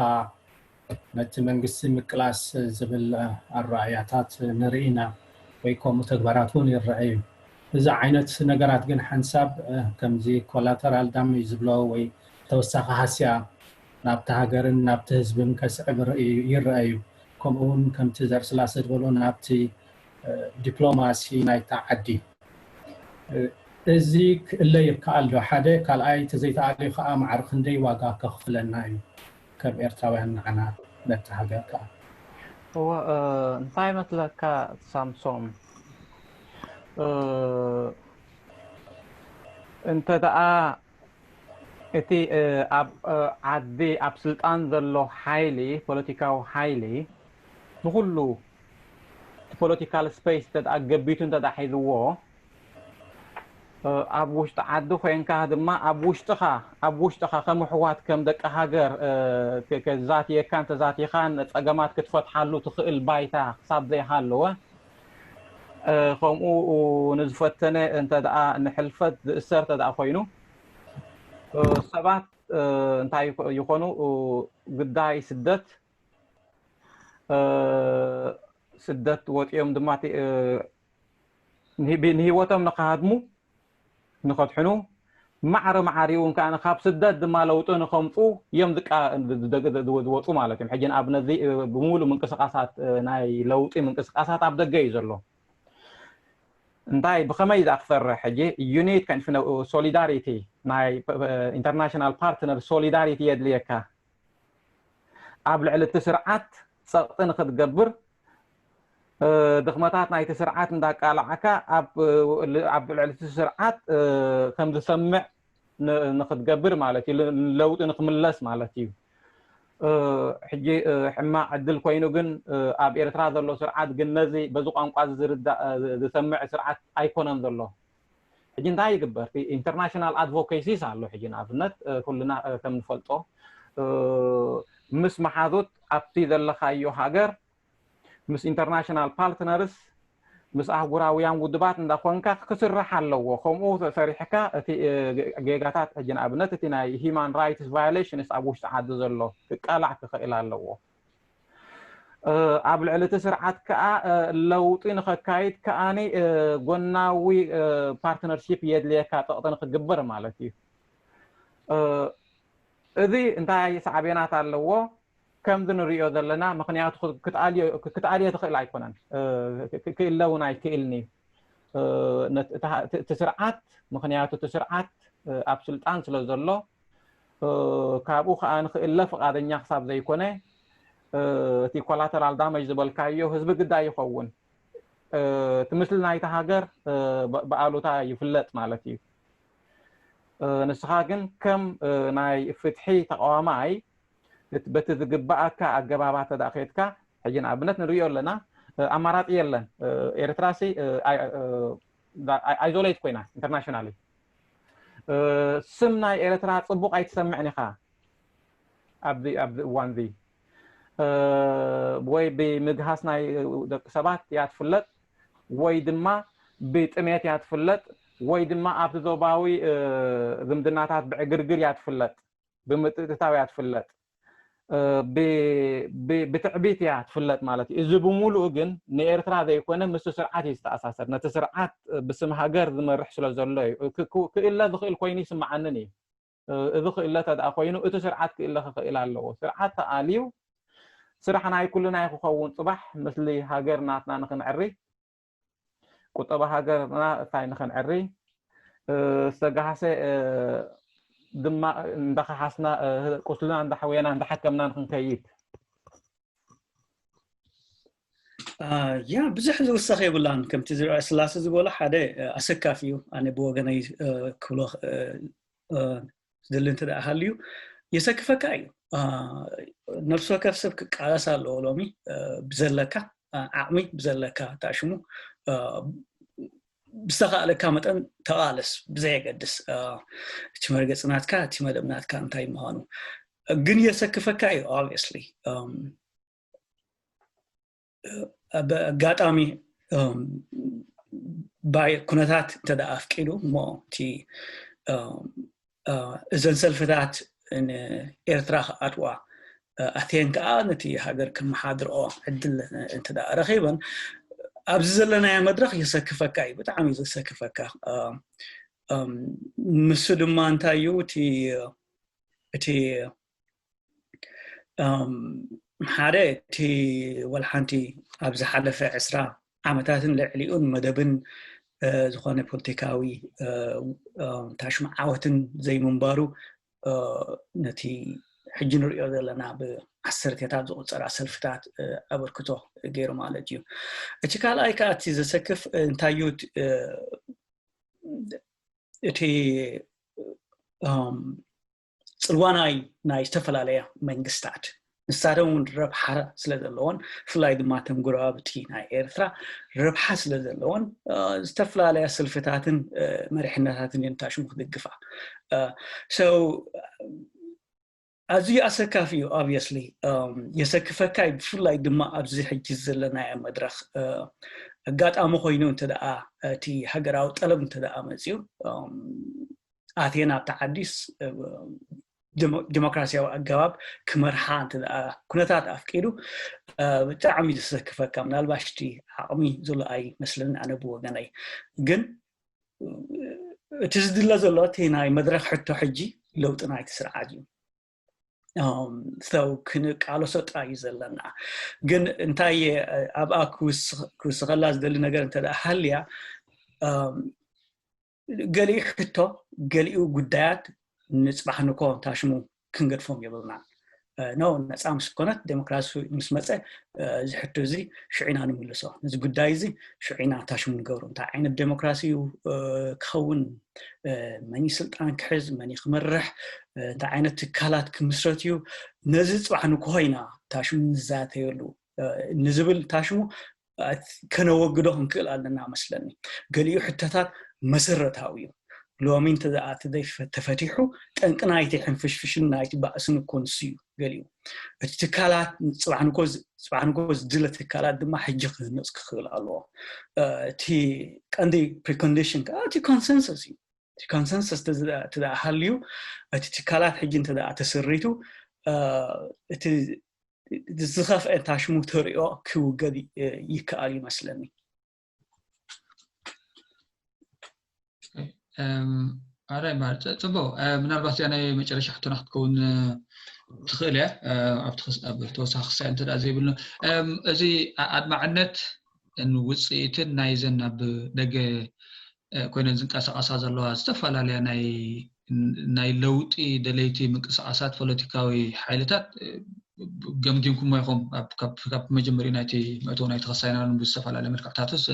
ነቲ መንግስቲ ምቅላስ ዝብል ኣረኣያታት ንርኢ ኢና ወይ ከምኡ ተግባራት እውን ይረኣዩ። እዚ ዓይነት ነገራት ግን ሓንሳብ ከምዚ ኮላተራል ዳሜጅ ዝብሎ ወይ ተወሳኺ ሃስያ ናብቲ ሃገርን ናብቲ ህዝብን ከስዕብ ይረኣዩ። ከምኡ እውን ከምቲ ዘርስላሰ ዝበሎ ናብቲ ዲፕሎማሲ ናይታ ዓዲ እዚ ክእለ ይከኣል ዶ? ሓደ ካልኣይ ተዘይተኣልዩ ከዓ ማዕረ ክንደይ ዋጋ ከኽፍለና እዩ ከም ኤርትራውያን ንዓና ነቲ ሃገር ከዓ እወ እንታይ መስለካ ሳምሶም እንተ ደኣ እቲ ኣብ ዓዲ ኣብ ስልጣን ዘሎ ሓይሊ ፖለቲካዊ ሓይሊ ንኩሉ እቲ ፖለቲካል ስፔስ እንተ ገቢቱ እንተ ሒዝዎ ኣብ ውሽጢ ዓዲ ኮይንካ ድማ ኣብ ውሽጥኻ ኣብ ውሽጥኻ ከም ኣሕዋት ከም ደቂ ሃገር ከዛትየካን ተዛቲኻን ፀገማት ክትፈትሓሉ ትኽእል ባይታ ክሳብ ዘይሃለወ ከምኡ ንዝፈተነ እንተ ደኣ ንሕልፈት ዝእሰር እንተ ደኣ ኮይኑ ሰባት እንታይ ይኾኑ ግዳይ ስደት ስደት ወፂኦም ድማ ንህይወቶም ንክሃድሙ ንኸድሕኑ ማዕረ ማዕሪኡ እንከዓ ካብ ስደት ድማ ለውጢ ንኸምፁ እዮም ዝወፁ ማለት እዮም። ሕጂ ንኣብነት እዚ ብምሉእ ምንቅስቃሳት ናይ ለውጢ ምንቅስቃሳት ኣብ ደገ እዩ ዘሎ። እንታይ ብኸመይ ዝኣ ክሰርሕ ሕጂ ዩኒት ከንፍነ ሶሊዳሪቲ ናይ ኢንተርናሽናል ፓርትነር ሶሊዳሪቲ የድልየካ ኣብ ልዕሊ እቲ ስርዓት ፀቕጢ ንክትገብር ድኽመታት ናይቲ ስርዓት እንዳቃላዕካ ኣብ ልዕሊ እቲ ስርዓት ከም ዝሰምዕ ንክትገብር ማለት እዩ። ለውጢ ንክምለስ ማለት እዩ። ሕጂ ሕማቕ ዕድል ኮይኑ ግን ኣብ ኤርትራ ዘሎ ስርዓት ግን ነዚ በዚ ቋንቋ ዝርዳእ ዝሰምዕ ስርዓት ኣይኮነን ዘሎ። ሕጂ እንታይ ይግበር? ኢንተርናሽናል ኣድቮኬሲስ ኣሎ። ሕጂ ንኣብነት ኩልና ከም ንፈልጦ ምስ መሓዙት ኣብቲ ዘለኻዮ ሃገር ምስ ኢንተርናሽናል ፓርትነርስ ምስ ኣህጉራውያን ውድባት እንዳኾንካ ክስራሕ ኣለዎ። ከምኡ ሰሪሕካ እቲ ጌጋታት ሕጂ ንኣብነት እቲ ናይ ሂማን ራይትስ ቫዮሌሽንስ ኣብ ውሽጢ ዓዲ ዘሎ ክቃላዕ ክኽእል ኣለዎ። ኣብ ልዕሊ እቲ ስርዓት ከዓ ለውጢ ንኸካይድ ከዓኒ ጎናዊ ፓርትነርሺፕ የድልየካ ፀቕጢ ንክግበር ማለት እዩ። እዚ እንታይ ሳዕቤናት ኣለዎ? ከምዚ ንሪኦ ዘለና ምክንያቱ ክትኣልዮ ትኽእል ኣይኮነን፣ ክእለ እውን ኣይክእልን እዩ። እቲ ስርዓት ምክንያቱ እቲ ስርዓት ኣብ ስልጣን ስለ ዘሎ ካብኡ ከዓ ንክእለ ፍቓደኛ ክሳብ ዘይኮነ እቲ ኮላተራል ዳመጅ ዝበልካዮ ህዝቢ ግዳይ ይኸውን። እቲ ምስሊ ናይቲ ሃገር ብኣሉታ ይፍለጥ ማለት እዩ። ንስኻ ግን ከም ናይ ፍትሒ ተቃዋማይ በቲ ዝግባኣካ ኣገባባት ተዳኣ ከድካ ሕጂ ንኣብነት ንሪኦ ኣለና ኣማራፂ የለን። ኤርትራ ሲ ኣይዞሌት ኮይና ኢንተርናሽናሊ ስም ናይ ኤርትራ ፅቡቅ ኣይትሰምዕን ኢኻ ኣብዚ ኣብዚ እዋን እዚ ወይ ብምግሃስ ናይ ደቂ ሰባት እያ ትፍለጥ ወይ ድማ ብጥሜት እያ ትፍለጥ ወይ ድማ ኣብቲ ዞባዊ ዝምድናታት ብዕግርግር እያ ትፍለጥ፣ ብምጥጥታው እያ ትፍለጥ፣ ብትዕቢት እያ ትፍለጥ ማለት እዩ። እዚ ብምሉኡ ግን ንኤርትራ ዘይኮነ ምስ ስርዓት እዩ ዝተኣሳሰር። ነቲ ስርዓት ብስም ሃገር ዝመርሕ ስለ ዘሎ እዩ። ክእለ ዝኽእል ኮይኑ ይስምዓንን እዩ። እዚ ክእለ ተደኣ ኮይኑ እቲ ስርዓት ክእለ ክኽእል ኣለዎ። ስርዓት ተኣልዩ ስራሕ ናይ ኩልና እዩ ክኸውን። ጽባሕ ምስሊ ሃገር ናትና ንክንዕሪ፣ ቁጠባ ሃገርና እታይ ንክንዕሪ፣ ዝተጋሃሰ ድማ እንዳኸሓስና፣ ቁስልና እንዳሕወየና እንዳሓከምና ንክንከይድ። ያ ብዙሕ ዝውሰኽ የብላን። ከምቲ ዝረኣ ስላሴ ዝበሎ ሓደ ኣሰካፊ እዩ። ኣነ ብወገነይ ክብሎ ዝደሊ እንተ ደኣ ሃልዩ የሰክፈካ እዩ። ነፍሲ ወከፍ ሰብ ክቃለስ ኣለዎ። ሎሚ ብዘለካ ዓቕሚ፣ ብዘለካ ታሽሙ ብዝተኻእለካ መጠን ተቓለስ፣ ብዘየገድስ እቲ መርገፂ ናትካ፣ እቲ መደብ ናትካ እንታይ ምዃኑ። ግን የሰክፈካ እዩ። Obviously ኣብ ኣጋጣሚ ባይ ኩነታት እንተ ደኣ ኣፍቂዱ እሞ እቲ እዘን ሰልፍታት ንኤርትራ ክኣትዋ ኣትየን ከኣ ነቲ ሃገር ክመሓድርኦ ዕድል እንተ ደኣ ረኺበን ኣብዚ ዘለናዮ መድረኽ የሰክፈካ እዩ። ብጣዕሚ እዩ ዘሰክፈካ። ንሱ ድማ እንታይ እዩ እቲ እቲ ሓደ እቲ ወላ ሓንቲ ኣብ ዝሓለፈ ዕስራ ዓመታትን ልዕሊኡን መደብን ዝኾነ ፖለቲካዊ ታሽሙ ዓወትን ዘይምንባሩ ነቲ ሕጂ ንሪኦ ዘለና ብዓሰርተታት ዝቑፀራ ሰልፍታት ኣበርክቶ ገይሩ ማለት እዩ። እቲ ካልኣይ ከዓ እቲ ዘሰክፍ እንታይ እዩ እቲ ፅልዋ ናይ ናይ ዝተፈላለያ መንግስታት ንሳተን እውን ረብሓ ስለ ዘለዎን ብፍላይ ድማ ተን ጎረባብቲ ናይ ኤርትራ ረብሓ ስለ ዘለዎን ዝተፈላለያ ሰልፍታትን መሪሕነታትን እየን ታሽሙ ክድግፋ። So ኣዝዩ ኣሰካፊ እዩ። Obviously የሰክፈካ እዩ። ብፍላይ ድማ ኣብዚ ሕጂ ዘለናዮ መድረኽ ኣጋጣሚ ኮይኑ እንተ ደኣ እቲ ሃገራዊ ጠለብ እንተ ደኣ መፅዩ ኣትየን ኣብቲ ዓዲስ ዲሞክራሲያዊ ኣገባብ ክመርሓ እንተ ደኣ ኩነታት ኣፍቂዱ ብጣዕሚ ዘሰክፈካ። ምናልባሽ እቲ ዓቕሚ ዘሎ ኣይመስልን ኣነ ብወገነይ። ግን እቲ ዝድለ ዘሎ እቲ ናይ መድረኽ ሕቶ ሕጂ ለውጢ ናይቲ ስርዓት እዩ። ሰው ክንቃለሶ ጥራይ እዩ ዘለና። ግን እንታይ ኣብኣ ክውስኸላ ዝደሊ ነገር እንተ ደኣ ሃልያ ገሊኡ ሕቶ ገሊኡ ጉዳያት ንፅባሕ ንኮ ታሽሙ ክንገድፎም የብልናን። ኖ ነፃ ምስ ኮነት ዴሞክራሲ ምስ መፀ እዚ ሕቶ እዚ ሽዒና ንምልሶ፣ ነዚ ጉዳይ እዚ ሽዒና ታሽሙ ንገብሮ። እንታይ ዓይነት ዴሞክራሲ እዩ ክኸውን፣ መን ስልጣን ክሕዝ፣ መን ክመርሕ፣ እንታይ ዓይነት ትካላት ክምስረት እዩ፣ ነዚ ፅባሕ ንኮ ኢና ታሽሙ ንዛተየሉ ንዝብል ታሽሙ ከነወግዶ ክንክእል ኣለና መስለኒ። ገሊኡ ሕቶታት መሰረታዊ እዩ። ሎሚ እንተዘኣ ተፈቲሑ ጠንቂ ናይቲ ሕንፍሽፍሽን ናይቲ ባእስን እኮ ንሱ እዩ። ገሊኡ እቲ ትካላት ፅባሕ ንኮ ዝድለ ትካላት ድማ ሕጂ ክህነፅ ክኽእል ኣለዎ። እቲ ቀንዲ precondition ከዓ እቲ consensus እዩ። እቲ consensus ተደኣ ሃልዩ እቲ ትካላት ሕጂ እንተደኣ ተሰሪቱ እቲ ዝኸፍአ ታሽሙ ተሪኦ ክውገድ ይከኣል ይመስለኒ። ኣራይ ማር ጽቡቅ። ምናልባት እዚኣ ናይ መጨረሻ ሕቶና ክትከውን ትኽእል እያ። ኣብ ተወሳኺ ክሳይ እንተ ዘይብልና፣ እዚ ኣድማዕነት ውፅኢትን ናይዘን ኣብ ደገ ኮይነን ዝንቀሳቐሳ ዘለዋ ዝተፈላለያ ናይ ናይ ለውጢ ደለይቲ ምንቅስቃሳት ፖለቲካዊ ሓይልታት ገምጊምኩሞ ኢኹም። ካብ መጀመሪኡ ናይቲ መእተዊ ናይቲ ክሳይና ብዝተፈላለየ መልክዕታትስ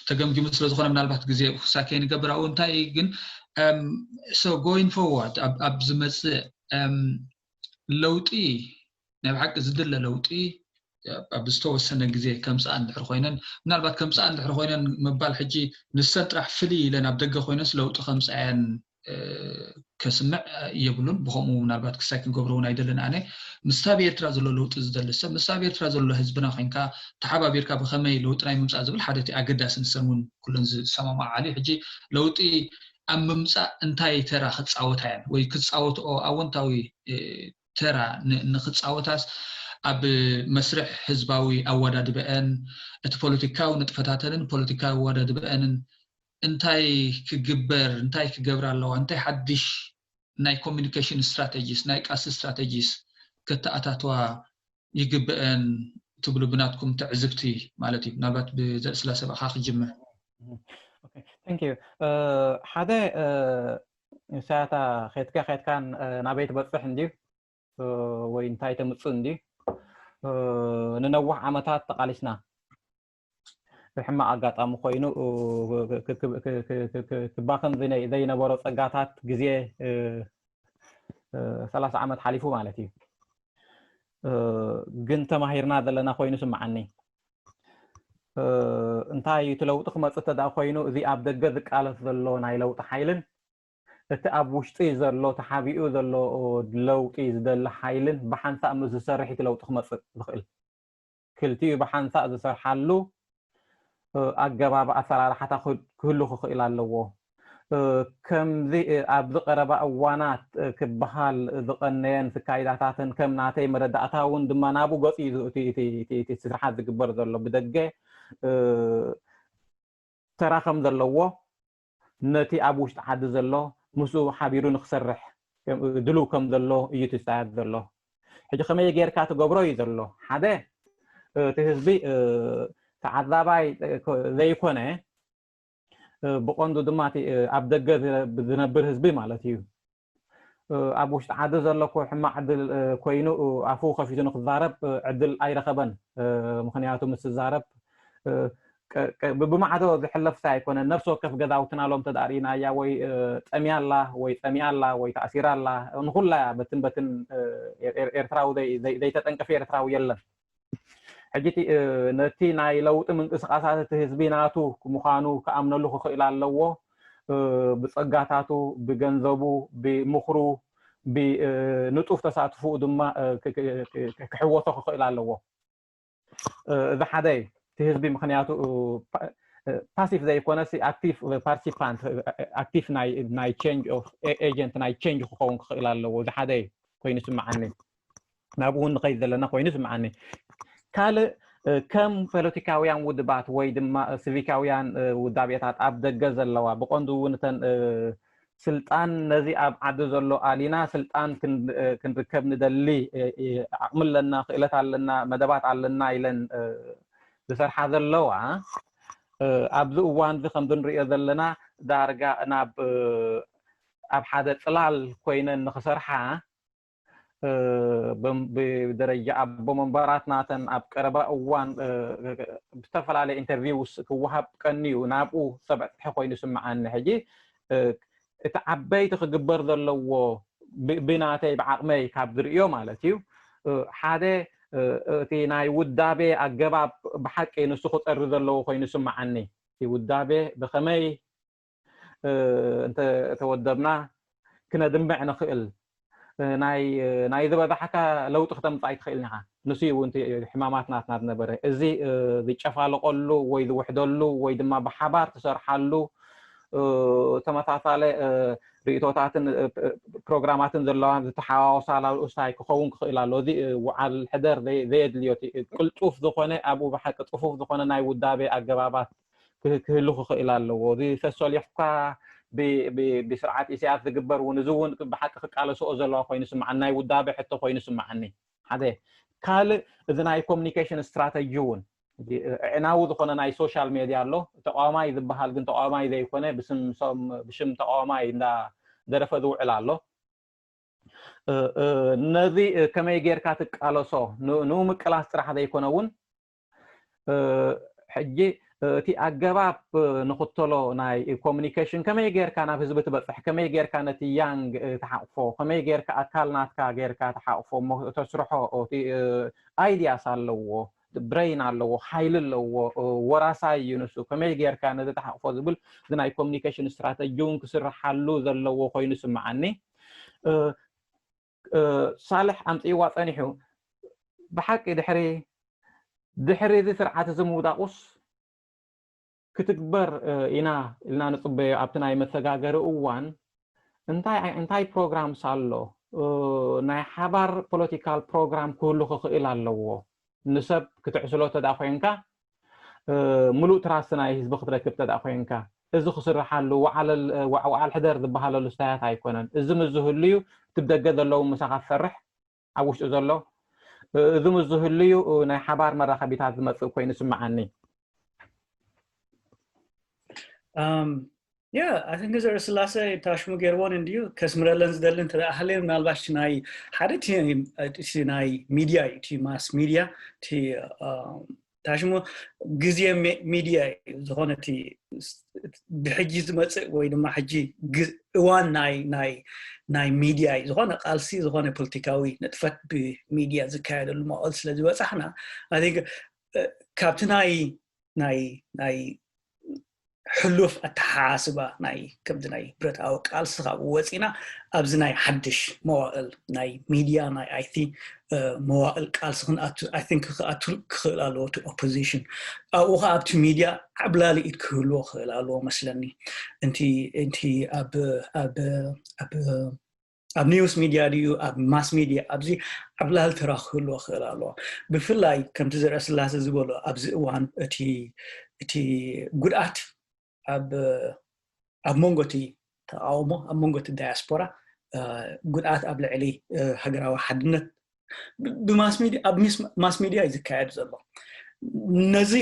ተገምጊሙ ስለ ዝኾነ ምናልባት ግዜ ክሳይ ከይንገብር ኣብኡ እንታይ ግን so going forward ኣብ ዝመፅእ ለውጢ ናይ ብሓቂ ዝድለ ለውጢ ኣብ ዝተወሰነ ግዜ ከምፅኣ እንድሕር ኮይነን ምናልባት ከምፅኣ እንድሕር ኮይነን ምባል ሕጂ ንሰን ጥራሕ ፍልይ ኢለን ኣብ ደገ ኮይነንስ ለውጢ ከምፅኣየን ከስምዕ የብሉን። ብኸምኡ ምናልባት ክሳይ ክንገብሮ እውን ኣይደልን። ኣነ ምስቲ ኣብ ኤርትራ ዘሎ ለውጢ ዝደሊ ሰብ፣ ምስቲ ኣብ ኤርትራ ዘሎ ህዝብና ኮይንካ ተሓባቢርካ ብኸመይ ለውጢ ናይ ምምፃእ ዝብል ሓደ እቲ ኣገዳሲ ንሰን እውን ኩለን ዝሰማማዓሉ እዩ። ሕጂ ለውጢ ኣብ ምምፃእ እንታይ ተራ ክፃወታ እየን ወይ ክፃወትኦ ኣወንታዊ ተራ ንክፃወታስ ኣብ መስርሕ ህዝባዊ ኣወዳድበአን እቲ ፖለቲካዊ ንጥፈታተንን ፖለቲካዊ ኣወዳድበአንን እንታይ ክግበር እንታይ ክገብር ኣለዋ እንታይ ሓድሽ ናይ communication strategies ናይ ቃልሲ strategies ከተኣታትዋ ይግበአን ትብሉ ብናትኩም ትዕዝብቲ ማለት እዩ። ምናልባት ብዘርእስላሰ ብኣኻ ክጅምር። ሓደ ሳያታ ኸትካ ኸትካን ናበይ ትበፅሕ እንድዩ ወይ እንታይ ተምፅእ እንድዩ። ንነዊሕ ዓመታት ተቓሊስና ብሕማቕ ኣጋጣሚ ኮይኑ ክባኽን ዘይነበሮ ፀጋታት ግዜ ሰላሳ ዓመት ሓሊፉ ማለት እዩ። ግን ተማሂርና ዘለና ኮይኑ ስምዓኒ። እንታይ እቲ ለውጢ ክመፅእ ተደኣ ኮይኑ እዚ ኣብ ደገ ዝቃለስ ዘሎ ናይ ለውጢ ሓይልን እቲ ኣብ ውሽጢ ዘሎ ተሓቢኡ ዘሎ ለውጢ ዝደሊ ሓይልን ብሓንሳእ ምስ ዝሰርሕ እቲ ለውጢ ክመፅእ ዝኽእል። ክልቲኡ ብሓንሳእ ዝሰርሓሉ ኣገባብ ኣሰራርሓታ ክህሉ ክኽእል ኣለዎ። ከምዚ ኣብዚ ቀረባ እዋናት ክበሃል ዝቐነየን ስካይዳታትን ከም ናተይ መረዳእታ እውን ድማ ናብኡ ገፂ እዩ እቲ ስርሓት ዝግበር ዘሎ ብደገ ተራ ከም ዘለዎ ነቲ ኣብ ውሽጢ ዓዲ ዘሎ ምስኡ ሓቢሩ ንክሰርሕ ድልው ከም ዘሎ እዩ ትሳያት ዘሎ። ሕጂ ከመይ ጌርካ ትገብሮ እዩ ዘሎ። ሓደ እቲ ህዝቢ ተዓዛባይ ዘይኮነ ብቐንዱ ድማ ኣብ ደገ ዝነብር ህዝቢ ማለት እዩ። ኣብ ውሽጢ ዓዲ ዘሎ እኮ ሕማቕ ዕድል ኮይኑ ኣፉ ከፊቱ ንክዛረብ ዕድል ኣይረኸበን። ምክንያቱ ምስ ዝዛረብ ብማዕዶ ዝሕለፍ ሳይ ኣይኮነን። ነፍሲ ወከፍ ገዛውትና ሎም ተዳርእናያ ወይ ጠምያ ኣላ ወይ ጠሚያ ኣላ ወይ ተኣሲራ ኣላ ንኩላ በትን በትን ኤርትራዊ ዘይተጠንቀፈ ኤርትራዊ የለን። ሕጂ ነቲ ናይ ለውጢ ምንቅስቃሳት እቲ ህዝቢ ናቱ ምዃኑ ክኣምነሉ ክኽእል ኣለዎ። ብጸጋታቱ፣ ብገንዘቡ፣ ብምኽሩ፣ ብንጡፍ ተሳትፍኡ ድማ ክሕወሶ ክኽእል ኣለዎ። እዚ ሓደ እዩ። እቲ ህዝቢ ምኽንያቱ ፓሲቭ ዘይኮነ ኣክቲቭ ፓርቲሲፓንት ኣክቲቭ ናይ ቼንጅ ኦፍ ኤጀንት ናይ ቼንጅ ክኸውን ክኽእል ኣለዎ። እዚ ሓደ እዩ ኮይኑ ስምዓኒ። ናብኡ እውን ንኸይድ ዘለና ኮይኑ ስምዓኒ። ካልእ ከም ፖለቲካውያን ውድባት ወይ ድማ ሲቪካውያን ውዳቤታት ኣብ ደገ ዘለዋ ብቐንዱ እውን እተን ስልጣን ነዚ ኣብ ዓዲ ዘሎ ኣሊና ስልጣን ክንርከብ ንደሊ ዓቕሚ ኣለና፣ ክእለት ኣለና፣ መደባት ኣለና ኢለን ዝሰርሓ ዘለዋ ኣብዚ እዋን እዚ ከምዚ ንሪኦ ዘለና ዳርጋ ናብ ኣብ ሓደ ፅላል ኮይነን ንክሰርሓ ብደረጃ ኣቦ መንበራት ናተን ኣብ ቀረባ እዋን ብዝተፈላለየ ኢንተርቪውስ ክወሃብ ቀንዩ ናብኡ ዝተበፅሐ ኮይኑ ስምዓኒ። ሕጂ እቲ ዓበይቲ ክግበር ዘለዎ ብናተይ ብዓቕመይ ካብ ዝርእዮ ማለት እዩ ሓደ እቲ ናይ ውዳቤ ኣገባብ ብሓቂ ንሱ ክፀሪ ዘለዎ ኮይኑ ስምዓኒ። እቲ ውዳቤ ብኸመይ እንተወደብና ክነድምዕ ንኽእል ናይ ዝበዛሕካ ለውጢ ክተምፃእ ኣይትኽእልን ኢኻ። ንሱ እውን ሕማማት ናትና ዝነበረ እዚ ዝጨፋለቀሉ ወይ ዝውሕደሉ ወይ ድማ ብሓባር ትሰርሓሉ ተመሳሳለ ርእቶታትን ፕሮግራማትን ዘለዋ ዝተሓዋወሳላ ርእሳይ ክኸውን ክኽእል ኣሎ። እዚ ውዓል ሕደር ዘየድልዮ ቅልጡፍ ዝኾነ ኣብኡ ብሓቂ ፅፉፍ ዝኾነ ናይ ውዳቤ ኣገባባት ክህሉ ክኽእል ኣለዎ። እዚ ተሰሊፍካ ብስርዓት ኢሳያስ ዝግበር እውን እዚ እውን ብሓቂ ክቃለስኦ ዘለዋ ኮይኑ ስምዓኒ፣ ናይ ውዳቤ ሕቶ ኮይኑ ስምዓኒ። ሓደ ካልእ እዚ ናይ ኮሚኒኬሽን ስትራተጂ እውን ኣዕናዊ ዝኾነ ናይ ሶሻል ሜድያ ኣሎ። ተቃዋማይ ዝበሃል ግን ተቃዋማይ ዘይኮነ ብሽም ተቃዋማይ እንዳደረፈ ዝውዕል ኣሎ። ነዚ ከመይ ጌርካ ትቃለሶ ንምቅላስ ጥራሕ ዘይኮነ እውን ሕጂ እቲ ኣገባብ ንኽተሎ ናይ ኮሚኒኬሽን ከመይ ጌርካ ናብ ህዝቢ ትበፅሕ፣ ከመይ ጌርካ ነቲ ያንግ ትሓቕፎ፣ ከመይ ጌርካ ኣካል ናትካ ጌርካ ትሓቕፎ እሞ ተስርሖ። እቲ ኣይድያስ ኣለዎ፣ ብሬን ኣለዎ፣ ሓይሊ ኣለዎ፣ ወራሳይ እዩ ንሱ። ከመይ ጌርካ ነዚ ትሓቕፎ ዝብል እዚ ናይ ኮሚኒኬሽን ስትራተጂ እውን ክስርሓሉ ዘለዎ ኮይኑ ስምዓኒ። ሳልሕ ኣምፅእዋ ፀኒሑ። ብሓቂ ድሕሪ ድሕሪ እዚ ስርዓት እዚ ምውዳቑስ ክትግበር ኢና ኢልና ንፅበዮ ኣብቲ ናይ መሰጋገሪ እዋን እንታይ ፕሮግራምስ ኣሎ? ናይ ሓባር ፖለቲካል ፕሮግራም ክህሉ ክኽእል ኣለዎ። ንሰብ ክትዕስሎ ተዳ ኮይንካ፣ ምሉእ ትራስት ናይ ህዝቢ ክትረክብ ተዳ ኮይንካ፣ እዚ ክስርሓሉ ወዓል ሕደር ዝበሃለሉ ስታያት ኣይኮነን። እዚ ምዝህሉ እዩ እቲ ብደገ ዘለዉ ምሳኻ ትሰርሕ ኣብ ውሽጢ ዘሎ፣ እዚ ምዝህሉ እዩ ናይ ሓባር መራኸቢታት ዝመፅእ ኮይኑ ስምዓኒ። ያ ኣትን ገዘር ስላሰ ታሽሙ ገይርዎን እንድዩ ከስምረለን ዝደሊ እንተደኣ ሃልየ ምናልባሽ ናይ ሓደ እቲ ናይ ሚድያ እዩ እቲ ማስ ሚድያ እቲ ታሽሙ ግዜ ሚድያ እዩ ዝኾነ እቲ ብሕጂ ዝመፅእ ወይ ድማ ሕጂ እዋን ናይ ናይ ናይ ሚድያ እዩ ዝኾነ ቃልሲ ዝኾነ ፖለቲካዊ ንጥፈት ብሚድያ ዝካየደሉ መቐል ስለ ዝበፃሕና ካብቲ ናይ ናይ ናይ ሕሉፍ ኣተሓሳስባ ናይ ከምዚ ናይ ብረታዊ ቃልሲ ካብ ወፂና ኣብዚ ናይ ሓድሽ መዋእል ናይ ሚድያ ናይ ኣይቲ መዋእል ቃልሲ ክንኣቱ ኣይ ቲንክ ክኣቱ ክኽእል ኣለዎ እቲ ኦፖዚሽን ኣብኡ ከዓ ኣብቲ ሚድያ ዓብላሊ ኢድ ክህልዎ ክኽእል ኣለዎ መስለኒ እንቲ እንቲ ኣብ ኣብ ኣብ ኣብ ኒውስ ሚድያ ድዩ ኣብ ማስ ሚድያ ኣብዚ ዓብላል ተራ ክህልዎ ክእል ኣለዎ ብፍላይ ከምቲ ዘርአ ስላሴ ዝበሎ ኣብዚ እዋን እቲ እቲ ጉድኣት ኣብ ኣብ መንጎ እቲ ተቃውሞ ኣብ መንጎ እቲ ዳያስፖራ ጉድኣት ኣብ ልዕሊ ሃገራዊ ሓድነት ብማስ ሚድያ ኣብ ማስ ሚድያ እዩ ዝካየድ ዘሎ ነዚ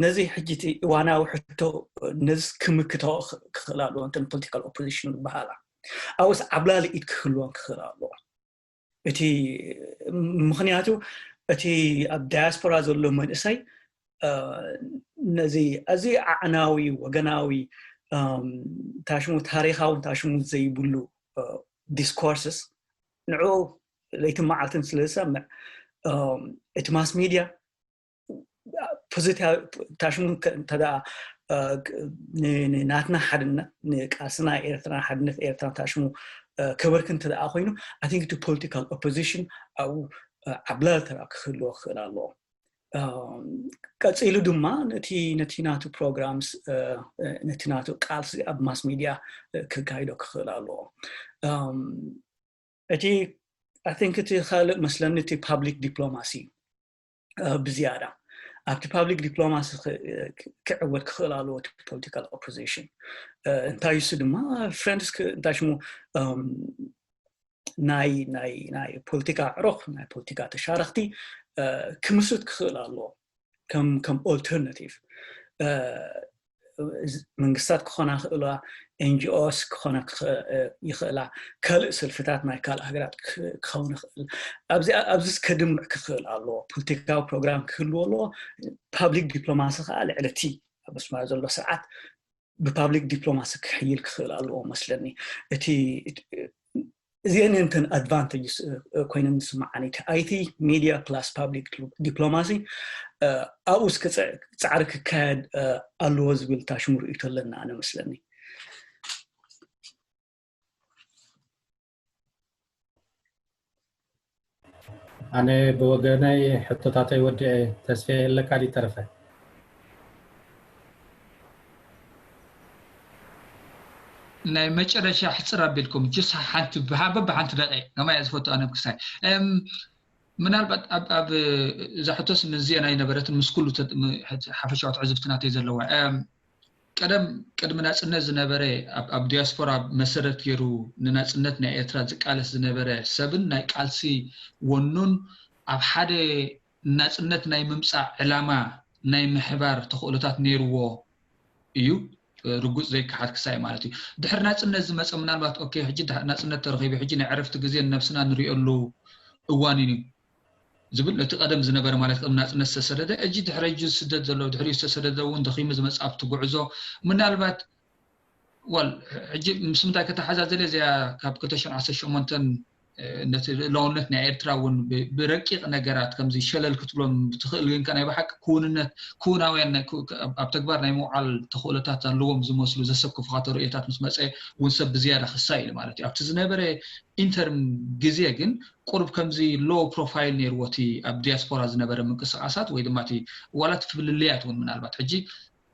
ነዚ ሕጂ እቲ እዋናዊ ሕቶ ነዚ ክምክቶ ክኽእል ኣለዎ እንተን ፖለቲካል ኦፖዚሽን ዝበሃላ ኣብኡስ ዓብላሊ ኢድ ክህልወን ክኽእል ኣለዎ እቲ ምኽንያቱ እቲ ኣብ ዳያስፖራ ዘሎ መንእሰይ ነዚ እዚ ኣዕናዊ ወገናዊ ታሽሙ ታሪኻውን ታሽሙ ዘይብሉ ዲስኮርስስ ንዑ ለይትን መዓልትን ስለ ዝሰምዕ እቲ ማስ ሚድያ ፖዚቲቭ ታሽሙ እንተ ናትና ሓድነት ንቃልስና ኤርትራ ሓድነት ኤርትራ ታሽሙ ከበርክ እንተ ደኣ ኮይኑ ኣይ ቲንክ እቲ ፖለቲካል ኦፖዚሽን ኣብኡ ዓብላል ተራ ክህልዎ ክኽእል ኣለዎ ቀፂሉ ድማ ነቲ ነቲ ናቱ ፕሮግራምስ ነቲ ናቱ ቃልሲ ኣብ ማስ ሚድያ ክካይዶ ክኽእል ኣለዎ እቲ ኣይ ቲንክ እቲ ካልእ መስለኒ እቲ ፓብሊክ ዲፕሎማሲ ብዝያዳ ኣብቲ ፓብሊክ ዲፕሎማሲ ክዕወት ክኽእል ኣለዎ እቲ ፖለቲካል ኦፖዚሽን እንታይ ሱ ድማ ፍሬንድስ እንታይ ሽሙ ናይ ናይ ናይ ፖለቲካ ዕሩኽ ናይ ፖለቲካ ተሻረኽቲ ክምስት ክኽእል ኣለዎ ከም ከም ኦልተርናቲቭ መንግስታት ክኾና ክእላ ኤንጂኦስ ክኾና ይኽእላ ካልእ ሰልፍታት ናይ ካልእ ሃገራት ክኸውን ይኽእል ኣብዚ ከድምዕ ክኽእል ኣለዎ ፖለቲካዊ ፕሮግራም ክህልዎ ኣለዎ ፓብሊክ ዲፕሎማሲ ከዓ ልዕሊ እቲ ኣብ ኣስመራ ዘሎ ስርዓት ብፓብሊክ ዲፕሎማሲ ክሕይል ክኽእል ኣለዎ መስለኒ እቲ እዚአን እንተን ኣድቫንቴጅስ ኮይነን ዝስምዓኒ እቲ ኣይቲ ሚድያ ፕላስ ፓብሊክ ዲፕሎማሲ ኣብኡ እስከ ፃዕሪ ክካየድ ኣለዎ ዝብል ታሽሙ ርእይቶ ኣለና ኣነ መስለኒ ኣነ ብወገነይ ሕቶታተይ ወዲአ ተስፌ ኣለካ ድዩ ተረፈ ናይ መጨረሻ ሕፅር ኣቢልኩም ጅስ ሓንቲ ብሓበብ ሓንቲ ደቂ ከማይ እያ ዝፈቱ ኣነ ክሳይ ምናልባት ኣብ እዛ ሕቶስ ምዝአ ናይ ነበረትን ምስ ኩሉ ሓፈሻዊ ትዕዝብትናተይ ዘለዋ ቀደም ቅድሚ ናፅነት ዝነበረ ኣብ ዲያስፖራ መሰረት ገይሩ ንናፅነት ናይ ኤርትራ ዝቃለስ ዝነበረ ሰብን ናይ ቃልሲ ወኑን ኣብ ሓደ ናፅነት ናይ ምምፃእ ዕላማ ናይ ምሕባር ተኽእሎታት ነይርዎ እዩ ርጉፅ ዘይከሓድ ክሳይ ማለት እዩ ድሕሪ ናፅነት ዝመፀ ምናልባት ኦኬ ሕጂ ናፅነት ተረኺቡ ሕጂ ናይ ዕረፍቲ ግዜ ንነብስና ንሪኦሉ እዋን እዩ ዝብል ነቲ ቀደም ዝነበረ ማለት ቅድሚ ናፅነት ዝተሰደደ እጂ ድሕሪ ሕጂ ስደት ዘሎ ድሕሪ ዝተሰደደ እውን ደኺሙ ዝመፅእ ኣብቲ ጉዕዞ ምናልባት ዋል ሕጂ ምስ ምንታይ ከተሓዛዘለ እዚኣ ካብ ክልተ ሽሕን ዓሰርተ ሸሞንተን ነቲ ልእላውነት ናይ ኤርትራ እውን ብረቂቕ ነገራት ከምዚ ሸለል ክትብሎም ብትኽእል፣ ግን ናይ ብሓቂ ክውንነት ክውናውያን ኣብ ተግባር ናይ ምውዓል ተኽእሎታት ኣለዎም ዝመስሉ ዘሰክፉኻ ተርእዮታት ምስ መፀ እውን ሰብ ብዝያዳ ክሳይ ኢሉ ማለት እዩ። ኣብቲ ዝነበረ ኢንተርም ግዜ ግን ቁርብ ከምዚ ሎ ፕሮፋይል ነይርዎ እቲ ኣብ ዲያስፖራ ዝነበረ ምንቅስቃሳት ወይ ድማ እቲ ዋላ እቲ ፍልልያት እውን ምናልባት ሕጂ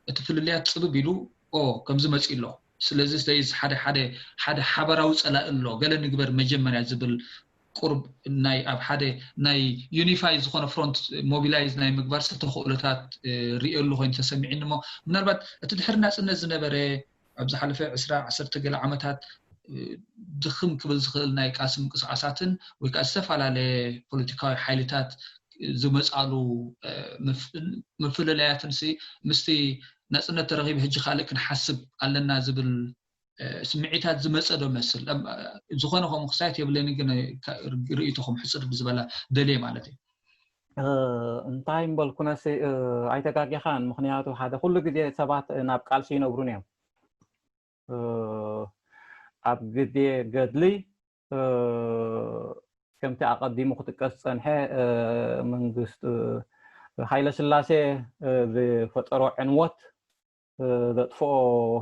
እቲ ፍልልያት ፅብብ ኢሉ ኦ ከምዚ መፂ ኣሎ ስለዚ ስለዚ ሓደ ሓደ ሓደ ሓበራዊ ፀላኢ ኣሎ ገለ ንግበር መጀመርያ ዝብል ቁርብ ናይ ኣብ ሓደ ናይ ዩኒፋይ ዝኾነ ፍሮንት ሞቢላይዝ ናይ ምግባር ሰብ ተኽእሎታት ርእየሉ ኮይኑ ተሰሚዕኒ እሞ ምናልባት እቲ ድሕሪ ናፅነት ዝነበረ ኣብ ዝሓለፈ ዕስራ ዓሰርተ ገለ ዓመታት ድኽም ክብል ዝኽእል ናይ ቃልሲ ምንቅስቃሳትን ወይ ከዓ ዝተፈላለየ ፖለቲካዊ ሓይልታት ዝመፃሉ ምፍልለያትን ምስቲ ናፅነት ተረኺቡ ሕጂ ካልእ ክንሓስብ ኣለና ዝብል ስምዒታት ዝመፀ ዶ መስል ዝኾነ ከምኡ ክሳየት የብለኒ ግን ርእይቶኹም ሕፅር ብዝበላ ደልየ ማለት እዩ። እንታይ ምበልኩነሲ ኣይተጋጊኻን። ምክንያቱ ሓደ ኩሉ ግዜ ሰባት ናብ ቃልሲ ይነብሩን እዮም። ኣብ ግዜ ገድሊ ከምቲ ኣቐዲሙ ክጥቀስ ዝጸንሐ መንግስቲ ሃይለ ስላሴ ዝፈጠሮ ዕንወት ዘጥፍኦ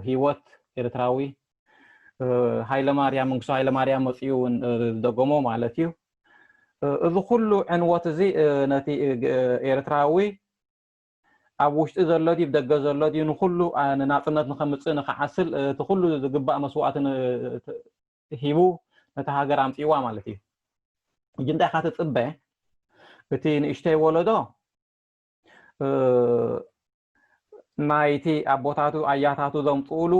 ህይወት ኤርትራዊ ሃይለ ማርያም መንግስቱ ሃይለ ማርያም መጺኡ እውን ዝደገሞ ማለት እዩ። እዚ ኩሉ ዕንወት እዚ ነቲ ኤርትራዊ ኣብ ውሽጢ ዘሎ ድዩ ደገ ዘሎ ድዩ ንኩሉ ንናጽነት ንኸምጽእ ንኸዓስል እቲ ኩሉ ዝግባእ መስዋእቲ ሂቡ ነቲ ሃገር ኣምጺዋ ማለት እዩ። ሕጂ እንታይ ኢኻ ትጽበ? እቲ ንእሽተይ ወለዶ ናይቲ ኣቦታቱ ኣያታቱ ዘምጽኡሉ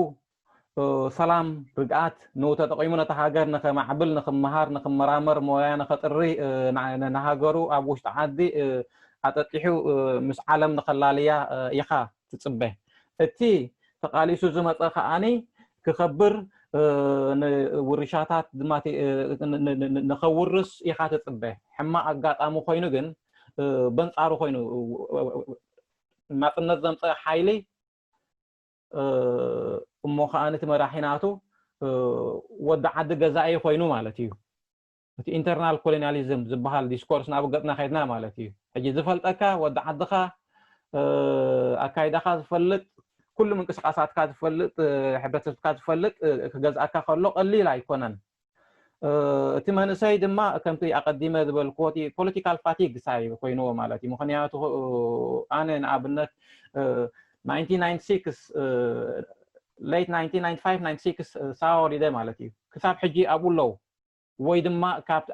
ሰላም፣ ርግኣት ንኡ ተጠቒሙ ነታ ሃገር ንኸማዕብል፣ ንኽመሃር፣ ንኽመራመር፣ ሞያ ንኸጥሪ፣ ንሃገሩ ኣብ ውሽጢ ዓዲ ኣጠጢሑ ምስ ዓለም ንኸላልያ ኢኻ ትጽበ። እቲ ተቓሊሱ ዝመጸ ከኣኒ ክኸብር ንውርሻታት ድማ ንኸውርስ ኢኻ ትጽበ። ሕማቕ ኣጋጣሚ ኮይኑ ግን በንጻሩ ኮይኑ ናጽነት ዘምጸ ሓይሊ እሞ ከዓ ነቲ መራሒ ናቱ ወዲ ዓዲ ገዛኢ ኮይኑ ማለት እዩ። እቲ ኢንተርናል ኮሎኒያሊዝም ዝበሃል ዲስኮርስ ናብ ገፅና ከይድና ማለት እዩ። ሕጂ ዝፈልጠካ ወዲ ዓድኻ ኣካይዳኻ ዝፈልጥ ኩሉ ምንቅስቃሳትካ ዝፈልጥ ሕብረተሰብካ ዝፈልጥ ክገዝኣካ ከሎ ቀሊል ኣይኮነን። እቲ መንእሰይ ድማ ከምቲ ኣቐዲመ ዝበልክዎ እቲ ፖለቲካል ፋቲግ ሳይ ኮይንዎ ማለት እዩ። ምክንያቱ ኣነ ንኣብነት ናይንቲን ናይንቲ ሲክስ ሌት ናይንቲን ናይንቲ ፋይቭ ናይንቲ ሲክስ ሳዋ ወሊደ ማለት እዩ። ክሳብ ሕጂ ኣብኡ ኣለዉ ወይ ድማ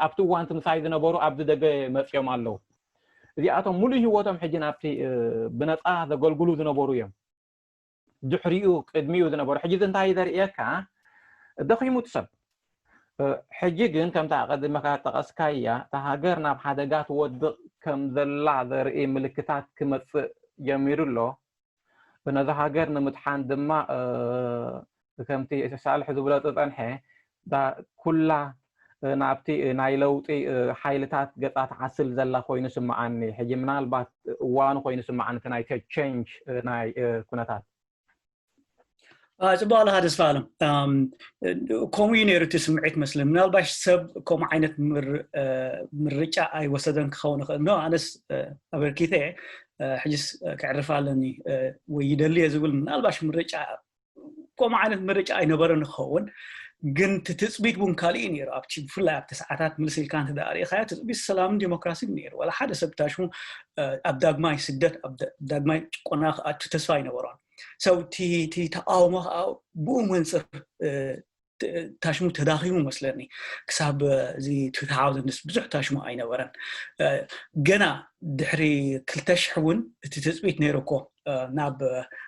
ኣብቲ እዋንቲ ምሳይ ዝነበሩ ኣብዚ ደገ መፅኦም ኣለዉ። እዚኣቶም ሙሉእ ህይወቶም ሕጂ ናብቲ ብነፃ ዘገልግሉ ዝነበሩ እዮም። ድሕሪኡ ቅድሚኡ ዝነበሩ ሕጂ እንታይ ዘርእየካ ደኺሙ እቲ ሰብ። ሕጂ ግን ከምቲ ኣቐድመካ ጠቐስካያ እታ ሃገር ናብ ሓደጋ ትወድቕ ከም ዘላ ዘርኢ ምልክታት ክመፅእ ጀሚሩ ኣሎ። ነዛ ሃገር ንምድሓን ድማ ከምቲ ሳልሕ ዝብሎ ዝፀንሐ ኩላ ናብቲ ናይ ለውጢ ሓይልታት ገፃ ትዓስል ዘላ ኮይኑ ስምዓኒ። ሕጂ ምናልባት እዋኑ ኮይኑ ስምዓኒ እቲ ናይ ቸንጅ ናይ ኩነታት። ፅቡቅ ኣለካ ተስፋ ኣለም። ከምኡ እዩ ነይሩ እቲ ስምዒት መስለኒ። ምናልባሽ ሰብ ከምኡ ዓይነት ምርጫ ኣይወሰደን ክኸውን ይኽእል። ኖ ኣነስ ኣበርኪተ ሕጅስ ክዕርፍ ኣለኒ ወይ ይደሊ እየ ዝብል ምናልባሽ ምርጫ ከምኡ ዓይነት ምርጫ ኣይነበረን ክኸውን። ግን እቲ ትፅቢት እውን ካልእ እዩ ነይሩ። ኣብቲ ብፍላይ ኣብቲ ሰዓታት ምልስ ኢልካ እንተ ደኣ ርኢኻዮ ትፅቢት ሰላምን ዲሞክራሲን ነይሩ። ዋላ ሓደ ሰብ ታሽሙ ኣብ ዳግማይ ስደት ኣብ ዳግማይ ጭቆና ክኣቱ ተስፋ ኣይነበሮን። ሰው እቲ ተቃውሞ ከዓ ብኡ መንፅር ታሽሙ ተዳኺሙ መስለኒ። ክሳብ እዚ ቱ ታውዘንድስ ብዙሕ ታሽሙ ኣይነበረን። ገና ድሕሪ ክልተ ሽሕ እውን እቲ ትፅቢት ነይሩ እኮ ናብ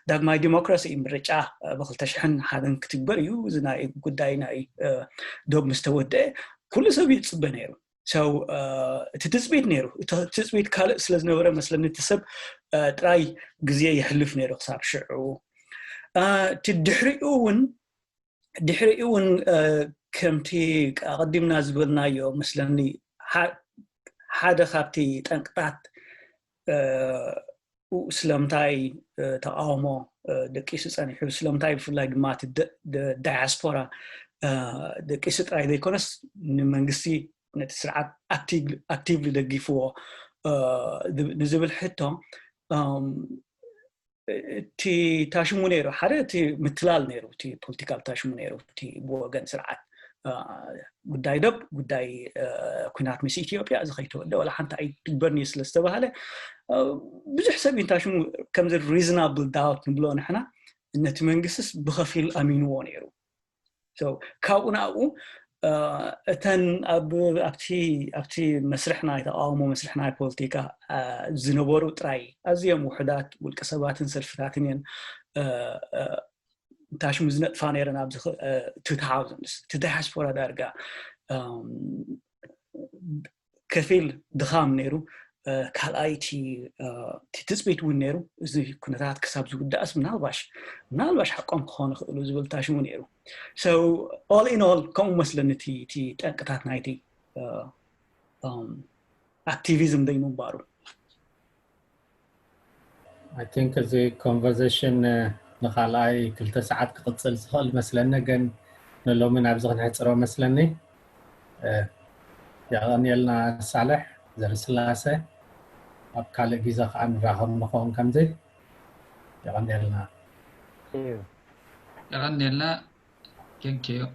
ዳግማይ ዲሞክራሲ ምርጫ ብክልተ ሽሕን ሓደን ክትግበር እዩ እዚ ናይ ጉዳይ ናይ ዶብ ምስ ተወደአ ኩሉ ሰብ ይፅበ ነይሩ። ሰው እቲ ትፅቢት ነይሩ። እቲ ትፅቢት ካልእ ስለ ዝነበረ መስለኒ እቲ ሰብ ጥራይ ግዜ የሕልፍ ነይሩ ክሳብ ሽዑ። እቲ ድሕሪኡ እውን ድሕሪኡ እውን ከምቲ ኣቐዲምና ዝበልናዮ መስለኒ ሓደ ካብቲ ጠንቅታት ስለምንታይ ተቃውሞ ደቂሱ ፀኒሑ ስለምንታይ ብፍላይ ድማ ዳያስፖራ ደቂሱ ጥራይ ዘይኮነስ ንመንግስቲ ነቲ ስርዓት ኣክቲቭሊ ደጊፍዎ ንዝብል ሕቶ እቲ ታሽሙ ነይሩ። ሓደ እቲ ምትላል ነይሩ፣ እቲ ፖለቲካል ታሽሙ ነይሩ፣ እቲ ብወገን ስርዓት ጉዳይ ደብ ጉዳይ ኩናት ምስ ኢትዮጵያ እዚ ከይተወደ ዋላ ሓንቲ ኣይትግበርኒ ስለ ዝተባሃለ ብዙሕ ሰብ ኢንታሽሙ ከምዚ ሪዝናብል ዳውት ንብሎ ንሕና ነቲ መንግስትስ ብኸፊል ኣሚንዎ ነይሩ። ካብኡ ናብኡ እተን ኣብቲ መስርሕ ናይ ተቃውሞ መስርሕ ናይ ፖለቲካ ዝነበሩ ጥራይ ኣዝዮም ውሕዳት ውልቀ ሰባትን ሰልፍታትን እየን ታሽሙ ዝነጥፋ ነይረን ኣብዚ two thousands እቲ ዳያስፖራ ዳርጋ ከፊል ድኻም ነይሩ። ካልኣይ እቲ ትፅቢት እውን ነይሩ። እዚ ኩነታት ክሳብ ዝውዳእስ ምናልባሽ ምናልባሽ ሓቆም ክኾኑ ይኽእሉ ዝብል ታሽሙ ነይሩ። So all in all ከምኡ መስለኒ እቲ ጠንቅታት ናይቲ ኣክቲቪዝም ደይምንባሩ። I think እዚ ኮንቨርሴሽን ንካልኣይ ክልተ ሰዓት ክቕፅል ዝኽእል መስለኒ፣ ግን ንሎሚ ናብዚ ክንሕፅሮ መስለኒ። የቐንየልና ሳልሕ ዘርስላሰ፣ ኣብ ካልእ ግዜ ከዓ ንራኸብ ንኸውን ከምዚ። የቐንየልና። የቐንየልና። Thank you.